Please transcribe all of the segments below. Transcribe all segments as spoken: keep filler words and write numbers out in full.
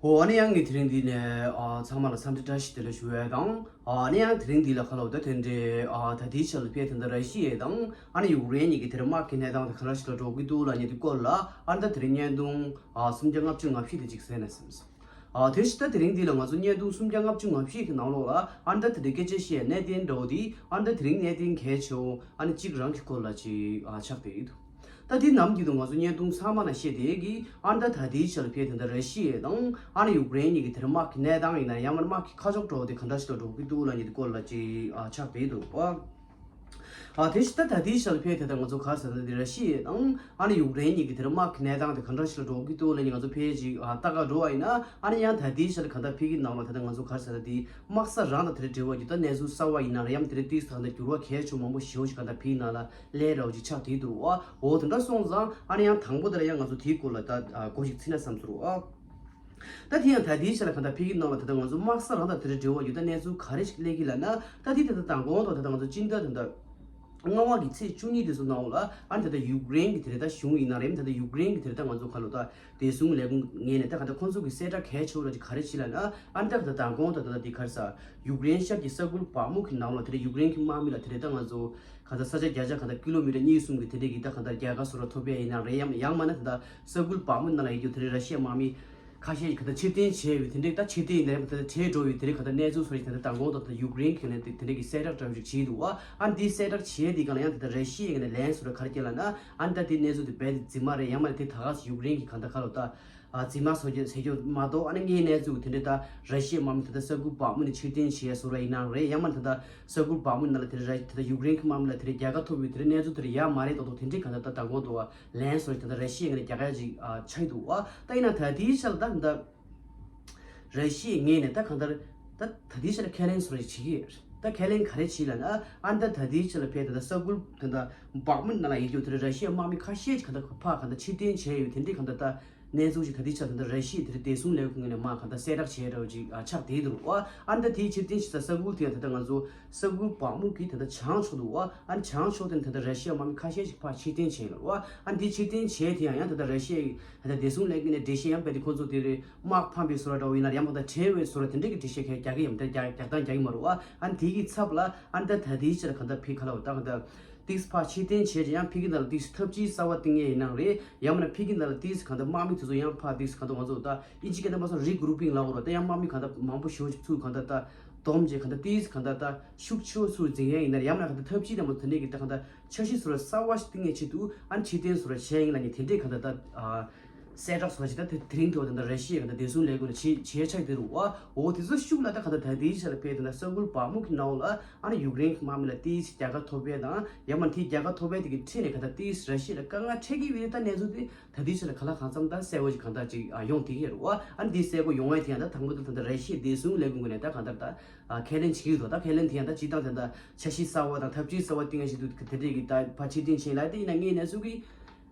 ཨོ་ཨ་ནི་ཡང་ངས་དེ་རིང་འདི་ནས་ཨ་ཚང་མ་ལ་འཚམས་འདྲི་བཀྲ་ཤིས་བདེ་ལེགས་ཞུ་ཡས་དང་། ཨ་ནི་ཡང་དེ་རིང་འདི་ལ་ཁ་ལོ་ད་དེ་འདྲའི་ཨ་ད་ལྟའི་ཆར་ལ་ཕེ་དེ་འདྲ་ར་ཤི་ཡས་དང་ཨ་ནི་ཡུཀ་རེན་གཉིས་ཀྱི་དེ་རིང་དམག་གི་གནས་སྟངས་དེ་ག་འདྲ་ཞིག་ལ་འགྲོ་གི་འདུག་ལབ་མཁན་དེ་སྐོར་ལ་ཨ་ནི་ད་དེ་རིང་བརྙན་ཐུང་ཨ་སུམ་བརྒྱ་ལྔ་བཅུ་ང་བཞི་དེ་ཅིག་གསན་ན་བསམ་སོང་། ཨ་དེ་བཞིན་ད་དེ་རིང་འདི་ལ་ང་ཚོ་བརྙན་ཐུང་སུམ་བརྒྱ་ལྔ་བཅུ་ང་བཞི་གི་ནང་ལོགས་ལ་ཨ་ནི་ད་དེ་འདྲའི་སྐད་ཆ་བཤད་གནད་དོན་འདྲ་བོ་དེ་ཨ་ནི་ད་དེ་རིང་གནད་དོན་གལ་ཆེ་བོ་ཨ་ནི་གཅིག་རང་གི་སྐོར་ལ་ཅིག་ཨ་ཆགས་བསྡད་ཡོད་འདུག་ད་དེ་ནམ་རྒྱུན་དུ་ང་ཚོ་བརྙན་ཐུང་ཚང་མ་ན་བཤད་བསྡད་ཀྱི་ཨ་ནི་ད་ད་ལྟའི་ཆར་ལ་ཕེ་དེ་འདྲ་ར་ཤི་ཡ་དང་ཨ་ནི་ཡུཀ་རེན་གཉིས་ཀྱི་དེ་རིང་དམག་གི་གནས་སྟངས་ཡིན་ན་ཡང་མིན་དམག་གི་ཁ་ཕྱོགས་འདྲ་བོ་དེ་ག་འདྲ་ཞིག་ལ་འགྲོ་གི་འདུག་ལབ་མཁན་དེ་སྐོར་ལ་ཅིག་ཨ་ཆགས་བསྡད་འདུག་ཨ། ཨ་དེ་བཞིན་ད་ད་ལྟའི་ཆར་ལ་ཕེ་དེ་ད་ང་ཚོ་ག་རེ་ཟེར་ན་དེ་ར་ཤི་ཡ་དང་ཨ་ནི་ཡུཀ་རེན་གཉིས་ཀྱི་དེ་རིང་དམག་གི་གནས་སྟངས་དེ་ག་འདྲ་ཞིག་ལ་འགྲོ་གི་འདུག་ལབ་མཁན་ང་ཚོ་ཕེ་ཅིག་ཨ་ལྟ་ག་འགྲོ་བ་ཡིན་ན་ཨ་ནི་ཡང་ད་ལྟའི་ཆར་ལ་ག་ད་ཕེ་གི་ནང་ལ་ད་ད་ང་ཚོ་ག་རེ་ཟེར་ན་དེ་དམག་ས་རང་དང་དེ་རེ་འབྲེལ་བ་ཡོད་ད་གནས་ཚུལ་གསར་བ་ཡིན་ན་རེད་ཡང་དེ་རིང་ཏིག་ས་ད་འགྱུར་བ་གལ་ཆེ་མང་པོ་ཞེ་པོ་ཞིག་ག་ད་ཕེ་ནང་ལ་ལས་ར་བ་ཅིག་ཆགས་བསྡད་འདུག་ཨ། འོ་དེ་འདྲ་སོང་ཙང་ཨ་ནི་ཡང་དང་པོ་དེ་ལ་ཡང་ང་ཚོ་དེའི་སྐོར་ལ་ད་ཨ་གོ་ཞིག་ཚིག་ན་བསམ་ཚུལ་ཨ། ད་དེ་ཡང་ད་དེའི་ཆ་ལ་ག་ད་ཕེ་གི་ནང་ལ་ད་ད་ང་ཚོ་དམག་ས་རང་དང་དེ་རེ་འབྲེལ་བ་ཡོད་ད་གནས་ཚུལ་ག་རེ་ཞིག་སླེབས་ཀྱི་ལབ་ན་ད་དེ་ད་ད་དང་གོང་དུ་ད་ད་ང་ཚོ་སྤྱི་ཟླ་ད་ད་ལྔ་པ་གི་ཚེས་བཅུ་གཉིས་དེ་ཚོ་ནང་ལ་ཨ་ནི་ད་ད་ཡུཀ་རེན་གྱི་དེ་རེ་ད་གཞུང་ཡིན་ན་རེད་ད་ད་ཡུཀ་རེན་གྱི་དེ་རེ་ད་ང་ཚོ་ག་ལོ་ད་བདེ་སྲུང་ལས་ཁུངས་ངོས་ནས་ད་ག་ད་ཁོང་ཚོ་གི་གསལ་བསྒྲགས་གལ་ཆེ་བོ་ར་ཅིག་ག་རེ་བྱེད་ལབ་ན་ཨ་ནི་ད་ག་ད་དང་གོང་དུ་ད་ད་དེ་ག་རེ་ཟ་ཡུཀ་རེན་ཤར་གྱི་ས་ཁུལ་བག་མུ་གི་ནང་ལ་དེ་རེ་ཡུཀ་རེན་གྱི་དམག་མི་ལ་དེ་རེ་ད་ང་ཚོ་ག་ད་ས་ཆ་བརྒྱ་ཆ་ག་ད་ཀི་ལོ་མི་ཊར་གཉིས་གསུམ་གི་དེ་འདྲས་ཀྱི་ད་ག་ད་རྒྱལ་ཁ་བཟོ་འདྲ་ཐོབ་ཡ་ཡིན་ན་རེད་ཡང་ཡང་མིན་ན་ད་ད་ས་ཁུལ་བག་མུ་ནང་ལ་ཡོད་རྒྱུ་དེ་རེད་ར་ཤི་ཡ་དམག་མི་ཁ་ཤས་ཀྱིས་ག་ད་ཕྱིར་འཐེན་བྱས་ཡོད་དེ་འདྲས་ད་ཕྱིར་འཐེན་ཡིན་ན་ད་ད་བྲོས་འགྲོ་ཡོད་དེ་རེད་ག་ད་གནས་ཚུལ་སོགས་ཀྱི་ད་ད་དང་གོང་དུ་ད་ད་ཡུཀ་རེན་གྱི་ནས་དེ་འདྲས་ཀྱི་གསལ་བསྒྲགས་འདྲ་བོ་ཞིག་བྱས་འདུག་བ། ཨ་འདིའི་གསལ་བསྒྲགས་བྱས་དེ་ག་ལ་ཡང་ད་ད་ར་ཤི་ཡའི་ནས་ལན་བཟོ་འདྲ་ག་རེ་བྱས་ལབ་ན་ཨ་ད་དེ་གནས་ཚུལ་དེ་རྦད་དེ་རྫུན་མ་རེད་ཡང་མ་རེད་དེ་ད་ག་ཡུཀ་རེན་གྱི་ག་ད་ག་ལོ་ད། ཨ་རྫུན་མ་བཟོ་རྒྱུ་ཟེར་རྒྱུ་མ་གཏོགས་ཨ་ནི་དངོས་གནས་ཚུལ་དེ་འདྲའི་ད་ར་ཤི་ཡའི་དམག་མི་ད་ལྟ་ས་ཁུལ་བག་མུ་ནས་ཕྱིར་འཐེན་བྱས་བཟོ་འདྲ་ཡིན་ནའང་རེད་ཡང་མ་ད་ལྟ་ས་ཁུལ་བག་མུ་ནང་ལ་དེ་འདྲ་ད་ལྟ་ཡུཀ་རེན་གྱི་དམག་མི་ལ་དེ་འདྲའི་རྒྱལ་ཁ་ཐོབ་ཡོད་དེ་འདྲའི་གནས་ཚུལ་དེ་འདྲ་ཡོད་མ་རེད་མདོག་མདོག་དེ་འདྲའི་ག་ད་ད་དང་གོང་དུ་ལན་བཟོ་ད་ལྟ་ར་ཤི་ཡའི་ངོས་ནས་རྒྱག་ཡ་ཅིག་ཨ་ཆགས་འདུག་བ། ད་ཡིན་ན་ད་དེའི་ཆ་ལ་ད་ད་ལྟ་ར་ཤི་ཡའི་ངོས་ནས་ད་གང་ལྟར་ད་ད་དེའི་ཆ་ལ་ཁས་ལེན་བཟོ་འདྲ་ཅིག་བྱེད་ཀྱི་ཡོད་རེད། ད་ཁས་ལེན་ག་རེ་བྱེད་ལབ་ན་ཨ་ད་ད་དེའི་ཆ་ལ་ཕེ་ད་ལྟ་ས་ཁུལ་ད་ལྟ་བག་མུ་ནང་ལ་ཡོད་རྒྱུ་དེ་འདྲ་ར་ཤི་ཡའི་དམག་མི་ཁ་ཤས་ཅིག་ག་ད་ཕར་ག་ད་ཕྱིར་འཐེན་བྱས་ཡོད་དེ་འདྲའི་ག་ད་ད། གནས་ཚུལ་ཞིག་ད་ལྟའི་ཆར་ད་ལྟ་ར་ཤི་ཡའི་དེ་རིང་བདེ་སྲུང་ལས་ཁུངས་ནས་མར་གང་ལྟར་གསལ་བསྒྲགས་བྱས་འདྲ་བོ་ཅིག་ཨ་ཆགས་བསྡད་འདུག་བ། ཨ་ནི་ད་དེའི་ཕྱིར་འཐེན་བྱེད་ས་ས་ཁུལ་དེ་ཡང་ད་ལྟ་ང་ཚོ་ས་ཁུལ་བག་མུ་གི་ད་ལྟ་བྱང་ཕྱོགས་འདུག་བ། ཨ་ནི་བྱང་ཕྱོགས་དེ་ནས་ད་ལྟ་ར་ཤི་ཡ་དམག་མི་ཁ་ཤས་ཤིག་ཕར་ཕྱིར་འཐེན་བྱས་ཡོད་རེད་བ། ཨ་ནི་དེ་ཕྱིར་འཐེན་བྱས་དེ་ཡང་ཡང་ད་ལྟ་ར་ཤི་ཡའི་ད་ལྟ་བདེ་སྲུང་ལས་ཁུངས་ནས་འགྲེལ་བཤད་ཡང་སྤེལ་ཏེ་ཁོང་ཚོ་དེ་རེད་དམག་ཕམ་པའི་བཟོ་འདྲ་འདྲ་བོ་ཡིན་ན་ཡང་མ་ད་བྲོས་པའི་བཟོ་འདྲ་དེ་འདྲས་ཀྱི་འགྲེལ་བཤད་གང་རྒྱག་གི་ཡོད་མ་རེད། རྒྱག་རྒྱག་སྟངས་རྒྱག་གི་མ་རེད་བ། ཨ་ནི་དེ་གི་ཚབ་ལ་ཨ་ནི་ད་ད་ལྟའི་ཕྱིར་གང་ལྟར་ཕེ་ག་ལ་བ་ད་གང་ལྟར། ཏིག་ཕར་ཕྱིར་འཐེན་བྱས་ཀྱི་ཡང་ཕ་གི་ནང་ལ་ཏིག་ཐབས་ཇུས་གསར་བ་བཏིང་ཡས་ཡིན་ནའང་རེད། ཡང་མིན་ན་ཕ་གི་ནང་ལ་ཏིག་གང་ལྟར་དམག་མི་དེ་ཚོ་ཡང་ཕར་ཏིག་གང་ལྟར་ང་ཚོ་ད་ཨིན་ཇི་སྐད་ནང་མ་སོང་རི་གུ་རུ་པིང་ལབ་དགོས་རེད། ད་ཡང་དམག་མི་གང་ལྟར་མང་པོ་ཞེ་པོ་ཅིག་ཚུར་གང་ལྟར་ད་བསྡོམས་བྱས་གང་ལྟར་ཏིག་གང་ལྟར་ད་ཤུགས་ཆེ་བོ་ཚུར་འཛིན་ཡས་ཡིན་ན་ཡང་མིན་ན་གང་ལྟར་ཐབས་ཇུས་དང་པོ་དེ་འདྲས་ཀྱི་ད་གང་ལྟར་འཆར་གཞི་བཟོ་འདྲ་གསར་བ་ཞིག་བཏིང་ཡས་ཆེད་དུ་ཨ་ནི་ཕྱིར་འཐེན་བཟོ་འདྲ་བྱས་ཡིན་ལབ་ནས་དེ་འདྲས་གང་ལྟར་ད་གསལ་བསྒྲགས་བཟོ་འདྲ་ཞིག་ད་དེ་དེ་རིང་དུ་ད་ལྟ་ར་ཤི་ཡའི་གང་ལྟར་བདེ་སྲུང་ལས་ཁུངས་ལ་བྱེད་བྱེད་ཆགས་དེ་རུ་བ། འོ་དེ་ཚོ་ཤུགས་ལ་ད་གང་ལྟར་ད་ལྟའི་ཆ་ལ་ཕེ་དེ་ན་ས་ཁུལ་བག་མུ་གི་ནང་ལ་ཨ་ནི་ཡུཀ་རེན་གྱི་དམག་མི་ལ་ཏིག་རྒྱལ་ཁ་ཐོབ་པས་དང་ཡང་མིན་ན་དེའི་རྒྱལ་ཁ་ཐོབ་པས་དེ་གི་ཁྲིད་ནས་ག་ད་ཏིག་ར་ཤི་ཡ་ལ་དཀའ་ངལ་འཕྲད་ཀྱི་ཡོད་ད་གནས་ཚུལ་དེ་ད་ལྟའི་ཆ་ལ་ག་ལ་གང་འཚམ་ད་གསལ་བོ་ཞིག་གང་ལྟར་ཅིག་ཡོང་བསྡད་ཀྱི་ཡོད་རེད་བ། ཨ་ནི་དེ་གསལ་པོ་ཡོང་བའི་དེ་ཡང་ད་དང་པོ་ད་ད་ད་ར་ཤི་ཡའི་བདེ་སྲུང་ལས་ཁུངས་ཀྱི་ནས་ད་གང་ལྟར་ད་ཁས་ལེན་བྱེད་ཀྱི་འདུག་ད་ཁས་ལེན་དེ་ཡང་ད་སྤྱིར་བཏང་ད་ད་འཆར་གཞི་གསར་བ་དང་ཐབས་ཇུས་གསར་བ་བཏིང་ཡ་ཞིག་འདུག་དེ་འདྲས་ཀྱི་ད་ཕར་ཕྱིར་འཐེན་བྱེད་ལ་དེ་ཡིན་ན་ངས་གནས་ཚུལ་གྱི་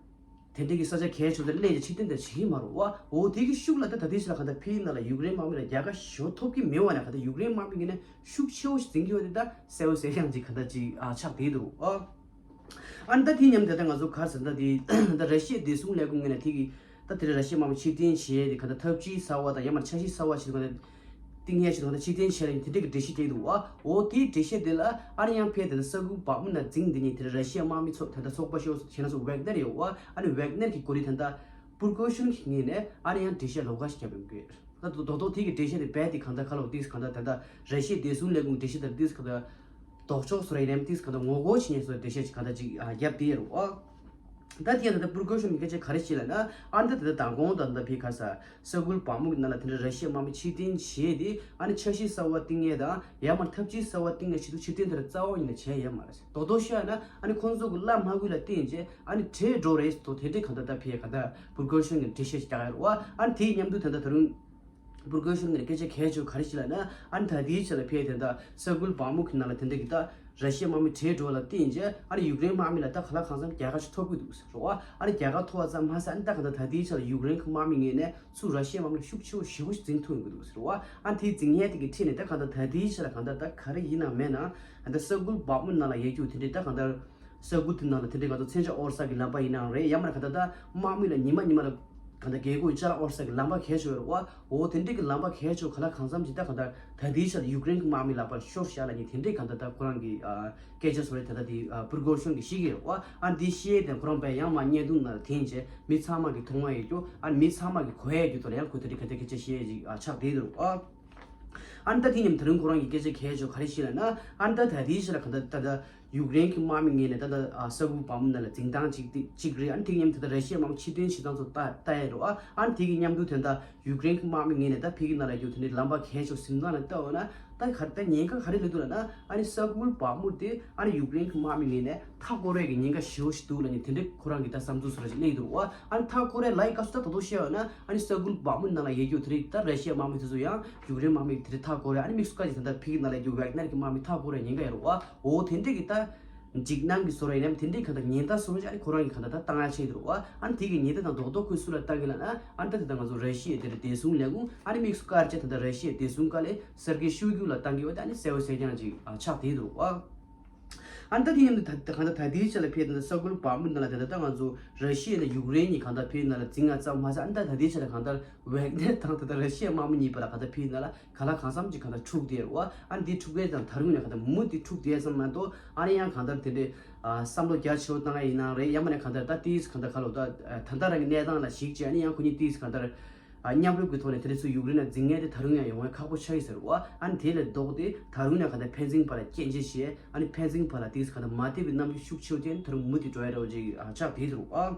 དེ་འདྲས་ཀྱི་ས་ཆ་གལ་ཆེ་བ་དེ་གླེང་རྒྱུ་ཕྱིར་འཐེན་དེ་བྱེད་ཀྱི་མ་རེད་བ། འོ་དེ་གི་ཤུགས་ལ་ད་ད་ལྟའི་ཆ་ལ་གང་ལྟར་ཕ་གི་ནང་ལ་ཡུཀ་རེན་དམག་མི་ལ་རྒྱལ་ཁ་ཞེ་པོ་ཐོབ་ཀྱི་མེད་བ་ན་གང་ལྟར་ཡུཀ་རེན་དམག་མི་གི་ནས་ཤུགས་ཆེ་བོ་ཞིག་འཛིན་གྱི་ཡོད་དེ་ད་གསལ་བོ་གསལ་རྐྱང་ཅིག་གང་ལྟར་ཅིག་ཨ་ཆགས་བསྡད་འདུག་ཨ། ཨ་ནི་ད་དེ་མཉམ་དུ་ད་ལྟ་ང་ཚོ་ག་རེ་ཟེར་ན་ད་དེ་ད་ར་ཤི་ཡའི་བདེ་སྲུང་ལས་ཁུངས་ངོས་ནས་དེ་གི་ད་དེ་ར་ཤི་ཡའི་དམག་མི་ཕྱིར་འཐེན་བྱས་ཏེ་ག་ད་ཐབས་ཇུས་གསར་བ་དང་ཡང་མ་འཆར་གཞི་གསར་བ་ཞིག་ག་ད་བཏིང་ཡས་ཞིག་ག་ད་ཕྱིར་འཐེན་བྱས་ལ་དེ་འདྲ་གི་འགྲེལ་བཤད་བསྟན་འདུག་བ། འོ་དེའི་འགྲེལ་བཤད་དེ་ལ་ཨ་ནི་ཡང་ཕེ་ད་ད་ས་ཁུལ་བག་མུ་ན་འཛིང་དེ་ཉིད་དེ་ར་ཤི་ཡའི་དམག་མི་ཚོ་ད་ད་ཚོགས་པ་ཤོག་ཞེ་ན་སོ་ཝེག་ནེར་ཡོད་བ། ཨ་ནི་ཝེག་ནེར་གི་གོ་ལི་ད་ད་པུར་ཀོ་ཤོན་གི་ངོས་ནས་ཨ་ནི་ཡང་འགྲེལ་བཤད་ལོགས་ཀ་ཞིག་བརྒྱབ་ཡོང་གི་ཡོད། ད་དུ་རྡོག་རྡོག་དེ་གི་འགྲེལ་བཤད་དེ་རྦད་དེ་གང་ལྟར་ཁ་ལོ་ཏིས་གང་ལྟར་ད་ལྟ་ར་ཤི་ཡའི་བདེ་སྲུང་ལས་ཁུངས་འགྲེལ་བཤད་དེ་ཏིས་གང་ལྟར་ལྡོག་ཕྱོགས་སུ་རེད་ནམ་ཏིས་གང་ལྟར་ངོ་རྒོལ་བྱེད་མཁན་སོགས་འགྲེལ་བཤད་ཅིག་གང་ལྟར་ཅིག་ཨ་བརྒྱབ་བསྡད་ཡོད་རེད་བ། ད་དེ་ཡང་ད་ལྟ་པུར་ཀོ་ཤོན་གྱི་སྐད་ཆ་ག་རེ་བཤད་ལབ་ན་ཨ་ནི་ད་ལྟ་མདང་དགོང་དང་ད་ཕི་ཁ་ས་ས་ཁུལ་བག་མུ་གི་ནང་ལ་དེ་འདྲ་ར་ཤི་ཡའི་དམག་མི་ཕྱིར་འཐེན་བྱས་ཏེ་ཨ་ནི་འཆར་གཞི་གསར་བ་བཏིང་ཡས་དང་ཡང་མ་ཐབས་ཇུས་གསར་བ་བཏིང་ཡས་ཆེད་དུ་ཕྱིར་འཐེན་དེ་འདྲ་རྩ་བ་ཉིད་ནས་བྱས་ཡོད་མ་རེད། རྡོག་རྡོག་བཤད་ན་ཨ་ནི་ཁོང་ཚོ་གི་བླ་མ་གུ་ལ་བརྟེན་བྱས་ཨ་ནི་བྲོས་འགྲོ་རེད་དོ་དེ་འདྲའི་གང་ལྟར་ད་ཕི་ཡ་གང་ལྟར་པུར་ཀོ་ཤོན་གྱི་འགྲེལ་བཤད་ཅིག་རྒྱག་ཡོད་རེད་བ། ཨ་ནི་དེའི་མཉམ་དུ་ད་ལྟ་ད་རུང་པུར་ཀོ་ཤོན་གྱི་སྐད་ཆ་གལ་ཆེ་བ་ག་རེ་ཞིག་ལབ་ན་ཨ་ནི་ད་ལྟའི་ཆ་ལ་ཕེ་དེ་འདྲ་ས་ཁུལ་བག་མུ་གི་ནང་ལ་དེ་འདྲ་གི་ད་ར་ཤི་ཡའི་དམག་མི་བྲོས་འགྲོ་ལ་བརྟེན་བྱས་ཨ་ནི་ཡུཀ་རེན་དམག་མི་ལ་ད་ག་ལ་གང་འཚམ་རྒྱལ་ཁ་ཞིག་ཐོབ་གི་འདུག་ཟེར་བ། ཨ་ནི་རྒྱལ་ཁ་ཐོབ་པ་ཙམ་མ་ཟད་ཨ་ནི་ད་གང་ལྟར་ད་ལྟའི་ཆ་ལ་ཡུཀ་རེན་གྱི་དམག་མི་ངོས་ནས་ཚུར་ར་ཤི་ཡའི་དམག་མི་ཤུགས་ཆེ་བོ་ཞེ་པོ་ཞིག་འཛིན་ཐུབ་ཡོང་གི་འདུག་ཟེར་བ། ཨ་ནི་དེའི་འཛིན་ཡས་དེ་གི་ཁྲིད་ནས་ད་གང་ལྟར་ད་ལྟའི་ཆ་ལ་གང་ལྟར་ད་ག་རེ་ཡིན་ནམ་མེད་ནམ་ཨ་ནི་ད་ས་ཁུལ་བག་མུ་ནང་ལ་ཡོད་རྒྱུ་དེ་འདྲའི་ད་གང་ལྟར། ས་ཁུལ་དེ་ནང་ལ་དེ་འདྲའི་ང་ཚོ་མཚོན་ཆ་དབོར་ས་གི་ལམ་པ་ཡིན་ནའང་རེད། ཡང་མིན་ན་ག་ད་ད་དམག་མི་ལ་ཉི་མ་ཉི་མ་ལ་ གང་ལྟར་རྒྱལ་སྒོ་ཡི་ཅ་ལག་དབོར་ས་གི་ལམ་པ་གལ་ཆེ་བ་རེད་བ། འོ་དེ་འདྲའི་གི་ལམ་པ་གལ་ཆེ་བ་ག་ལ་གང་འཚམ་ཅིག་ད་གང་ལྟར་ད་ལྟའི་ཆར་ཡུཀ་རེན་གི་དམག་མི་ལག་པར་ཤོར་བཞག་ལབ་མཁན་དེ་འདྲའི་གང་ལྟར་ད་ཁོ་རང་གི་ཨ་སྐད་ཆ་བཟོ་རེད། ད་ལྟ་དེ་ཨ་པུར་གོ་ཤོན་གི་ཤེས་ཀྱི་རེད་བ། ཨ་འདི་ཤེས་དེ་ཁོ་རང་པས་ཡང་མ་བརྙན་ཐུང་ནང་ལ་འཐེན་བྱས་མི་ཚང་མ་གི་མཐོང་བ་ཡོད་རྒྱུ། ཨ་མི་ཚང་མ་གི་གོ་ཡ་རྒྱུ་ཐོག་ལ་ཡང་ཁོ་དེ་འདྲའི་ག་དེ་སྐད་ཆ་བཤད་ཡ་ཅིག་ཨ་ཆགས་བསྡད་འདུག་བ། ཨ་ནི་ད་དེ་མཉམ་ད་རུང་ཁོ་རང་གི་སྐད་ཆ་གལ་ཆེ་བ་ག་རེ་ཤེས་ལབ་ན། ཨ་ནི་ད་ད་ལྟའི་ཆར་ལ་གང་ལྟར་ད་ལྟ་ཡུཀ་རེན་གྱི་དམག་མི་ངོས་ནས་ད་ལྟ་ཨ་ས་ཁུལ་བག་མུ་ནང་ལ་འཛིན་སྟངས་གཅིག་དེ་གཅིག་རེད། ཨ་ནི་དེ་མཉམ་ད་ལྟ་ར་ཤི་ཡའི་དམག་མི་ཕྱིར་འཐེན་བྱེད་སྟངས་ཚོ་ལྟ་ལྟ་ཡས་རེད་བ། ཨ་ནི་དེ་གི་མཉམ་དུ་དེ་ད་ཡུཀ་རེན་གྱི་དམག་མི་ངོས་ནས་ད་ཕ་གི་ནང་ལ་ཡོད་དེ་འདྲའི་ལམ་པ་གལ་ཆེ་བ་ཟིན་སྟངས་ལ་ལྟ་འོ་ན། ད་ག་ད་ཉེན་ཁ་ག་རེ་སླེབས་འདུག་ལབ་ན། ཨ་ནི་ས་ཁུལ་བག་མུ་དེ་ཨ་ནི་ཡུཀ་རེན་གྱི་དམག་མི་ངོས་ནས་མཐའ་བསྐོར་བའི་གི་ཉེན་ཁ་ཞེ་པོ་ཞིག་འདུག་ལབ་ནས་དེ་འདྲའི་ཁོ་རང་གི་ད་བསམ་ཚུལ་བཟོ་འདྲ་ཞིག་སླེབས་འདུག་བ། ཨ་ནི་མཐའ་བསྐོར་བའི་ལའི་བཀའ་ཟུར་ད་ད་དུང་བཤད་འོ་ན། ཨ་ནི་ས་ཁུལ་བག་མུ་ནང་ལ་ཡོད་རྒྱུ་དེ་རིགས་ད་ར་ཤི་ཡའི་དམག་མི་དེ་ཚོ་ཡང་ཡུཀ་རེན་དམག་མི་དེ་རིགས་མཐའ་བསྐོར་བའི། ཨ་ནི་དམིགས་སུ་བཀར་ཅིག་ད་ལྟ་ཕ་གི་ནང་ལ་ཡོད་རྒྱུ་ཝེག་ནེར་གྱི་དམག་མི་མཐའ་བསྐོར་བའི་ཉེན་ཁ་ཡོད་རེད་བ། འོ་དེ་འདྲའི་གི་ད་འཇིགས་སྣང་གི་བཟོ་འདྲ་ཡིན་ནམ། དེ་འདྲའི་གང་ལྟར་ཉེན་བརྡ་བཟོ་འདྲ་ཅིག་ཨ་ནི་ཁོ་རང་གི་གང་ལྟར་ད་བཏང་ཡ་ཆགས་འདུག་བ། ཨ་ནི་དེ་གི་ཉེན་བརྡ་དང་རྡོག་རྡོག་ཁོས་སུ་ལ་བཏང་གི་ལབ་ན། ཨ་ནི་ད་དེ་ད་ང་ཚོ་ར་ཤི་ཡའི་དེ་རིང་བདེ་སྲུང་ལས་ཁུངས། ཨ་ནི་དམིགས་སུ་བཀར་བྱས་ད་ལྟ་ར་ཤི་ཡའི་བདེ་སྲུང་བཀའ་བློན་སེར་གེ་ཤོའི་གུ་ལ་བཏང་གི་ཡོད་དེ། ཨ་ནི་གསལ་བོ་གསལ་རྐྱང་ཅིག་ཨ་ཆགས་བསྡད་འདུག་བ། ཨ་ནི་ད་དེ་མཉམ་དུ་ད་གང་ལྟར་ད་ལྟའི་ཆ་ལ་ཕེབས་ད་ལྟ་ས་ཁུལ་བག་མུ་ནང་ལ་ད་ལྟ་ད་ང་ཚོ་ར་ཤི་ཡ་དང་ཡུཀ་རེན་གཉིས་གང་ལྟར་ཕེབས་ནང་ལ་འཛིང་ང་ཙམ་མ་ཟད། ཨ་ནི་ད་ད་ལྟའི་ཆ་ལ་གང་ལྟར་ཝེག་ནེར་དང་ད་ལྟ་ར་ཤི་ཡ་དམག་མི་གཉིས་བར་ལ་གང་ལྟར་ཕེབས་ནང་ལ་ག་ལ་གང་འཚམ་ཅིག་གང་ལྟར་འཁྲུག་བསྡད་རེད་བ། ཨ་ནི་འདི་འཁྲུག་པའི་དང་ད་རུང་ནས་གང་ལྟར་མུ་མཐུད་འཁྲུག་བསྡད་ཙམ་མ་གཏོགས། ཨ་ནི་ཡང་གང་ལྟར་དེ་འདྲའི་ཨ་བསམ་བློ་རྒྱ་ཆེ་བོ་བཏང་ཡ་ཡིན་ནའང་རེད། ཡང་མིན་ན་གང་ལྟར་ད་ཏིས་གང་ལྟར་ག་ལོ་ད་ད་ལྟ་རང་གི་གནས་སྟངས་ལ་གཞིགས་བྱས། ཨ་ནི་ཡང་ཁོ་གཉིས་ཏིས་གང་ལྟར་ཨ་མཉམ་རུབ་ཀྱི་ཐོག་ནས་དེ་འདྲ་ཚོ་ཡུཀ་རེན་ལ་འཛིང་མཁན་དེ་ད་རུང་ཡང་ཡོང་བའི་ཁག་པོ་ཆགས་ཡོད་ཟེར་བ། ཨ་ནི་དེ་ལས་ལྡོག་སྟེ་ད་རུང་ཡང་གང་ལྟར་ཕན་ཚུན་བར་ལ་སྐྱོན་བརྗོད་བྱས། ཨ་ནི་ཕན་ཚུན་བར་ལ་ཏིས་གང་ལྟར་མ་བདེ་བའི་རྣམ་འགྱུར་ཤུགས་ཆེ་བོ་དེ་ད་རུང་མུ་མཐུད་འགྲོ་ཡ་འདྲ་བོ་ཅིག་ཨ་ཆགས་བསྡད་འདུག་ཨ།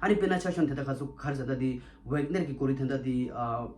ཨ་ནི་དཔེར་ན་ཆ་བཞག་ན་དེ་ལྟར་ཁ་སོ་ག་རེ་ཟེར་ད་དེ་ཝེག་ནེར་གྱི་འགོ་ཁྲིད་དེ་འདྲ་དེ་ཨ།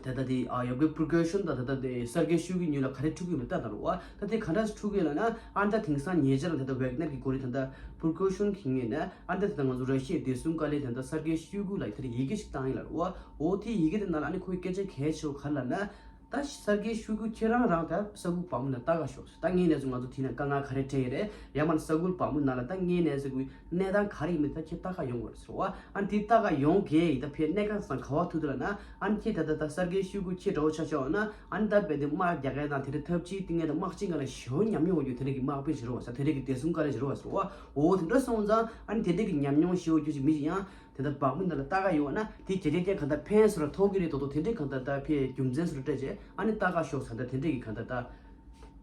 དེ་ལྟ་དེ་ཨ་ཡོ་གི་པུར་གོ་ཤོན་དང་དེ་ལྟ་དེ་སེར་གེ་ཤོའི་གུ་གཉིས་ལ་ག་རེ་འཁྲུག་གི་ཡོད་མེད་ལྟ་དང་རུ་བ། ད་དེ་ག་འདྲ་འཁྲུག་གི་ཡོད་ལབ་ན། ཨ་ནི་ད་དེང་སང་ཉེ་ཆར་དེ་ལྟ་ཝེག་ནེར་གྱི་འགོ་ཁྲིད་དེ་ལྟ་པུར་གོ་ཤོན་གྱི་ངོས་ནས། ཨ་ནི་ད་དེ་ལྟ་ང་ཚོ་ར་ཤི་ཡའི་བདེ་སྲུང་བཀའ་བློན་དེ་ལྟ་སེར་གེ་ཤོའི་གུ་ལ་དེ་ལྟ་ཡི་གེ་ཞིག་བཏང་ཡིན་ལབ་རུ་བ། འོ་དེ་ཡི་གེ་དེ་ནང་ལ་ཨ་ནི་ཁོའི་སྐད་ཆ་གལ་ཆེ་བོ་ག་རེ་ལབ་ན། ད་སེར་གེ་ཤོའི་གུ་ཁྱེད་རང་རང་ད་ས་ཁུལ་བག་མུ་ནང་ལྟ་ག་ཤོག་ད་ངའི་གནས་ཚུལ་ང་ཚོ་དེ་ན་དཀའ་ངལ་ག་རེ་འཕྲད་ཡི་རེད། ཡང་མིན་ན་ས་ཁུལ་བག་མུ་ནང་ལ་ད་ངའི་གནས་ཚུལ་གྱི་གནས་སྟངས་ག་རེ་ཡིན་མིན་ད་ཁྱེད་ལྟ་ག་ཡོང་དགོས་རེད་ཟེར་བ། ཨ་ནི་དེ་ལྟ་ག་ཡོང་གི་ཡིན། ད་ཕའི་གནས་སྟངས་ག་བ་ཐུག་འདུག་ལབ་ན། ཨ་ནི་ཁྱེད་ད་ད་ད་སེར་གེ་ཤོའི་གུ་ཁྱེད་འདྲ་བོ་ཆ་བཞག་ན། ཨ་ནི་ད་རྦད་དེ་དམག་རྒྱག་མཁན་དང་དེ་འདྲ་འཐབ་ཇུས་བཏིང་མཁན་དང་དམག་སྤྱི་སྒང་ལ་ཞེ་པོ་ཉམས་མྱོང་ཡོད་རྒྱུ་དེ་འདྲ་གི་དམག་དཔོན་ཞིག་རེད་བ་ཟེར། དེ་འདྲ་གི་བདེ་སྲུང་བཀའ་བློན་ཞིག་རེད་བ་ཟེར་བ། འོ་དེ་འདྲ་སོང་ཙང་ཨ་ནི་དེ་འདྲ་གི་ཉམས་མྱོང་ཞེ་པོ་ཡོད་རྒྱུ་ཞིག་མི་ཞིག་ཡང་དེ་འདྲ་བག་མུ་ནང་ལ་ལྟ་ག་ཡོང་བ་ན་དེ་རྒྱ་རྒྱ་རྒྱ་གང་ལྟར་ཕན་བཟོ་འདྲ་ཐོགས་ཀྱི་རེད། དོ་དོ་དེ་འདྲའི་གང་ལྟར་ད་ཕའི་རྒྱུ་མཚན་བཟོ་འདྲ་སྤྲད་བྱས། ཨ་ནི་ལྟ་ག་ཤོག་ཟེར། ད་དེ་འདྲ་གི་གང་ལྟར་ད།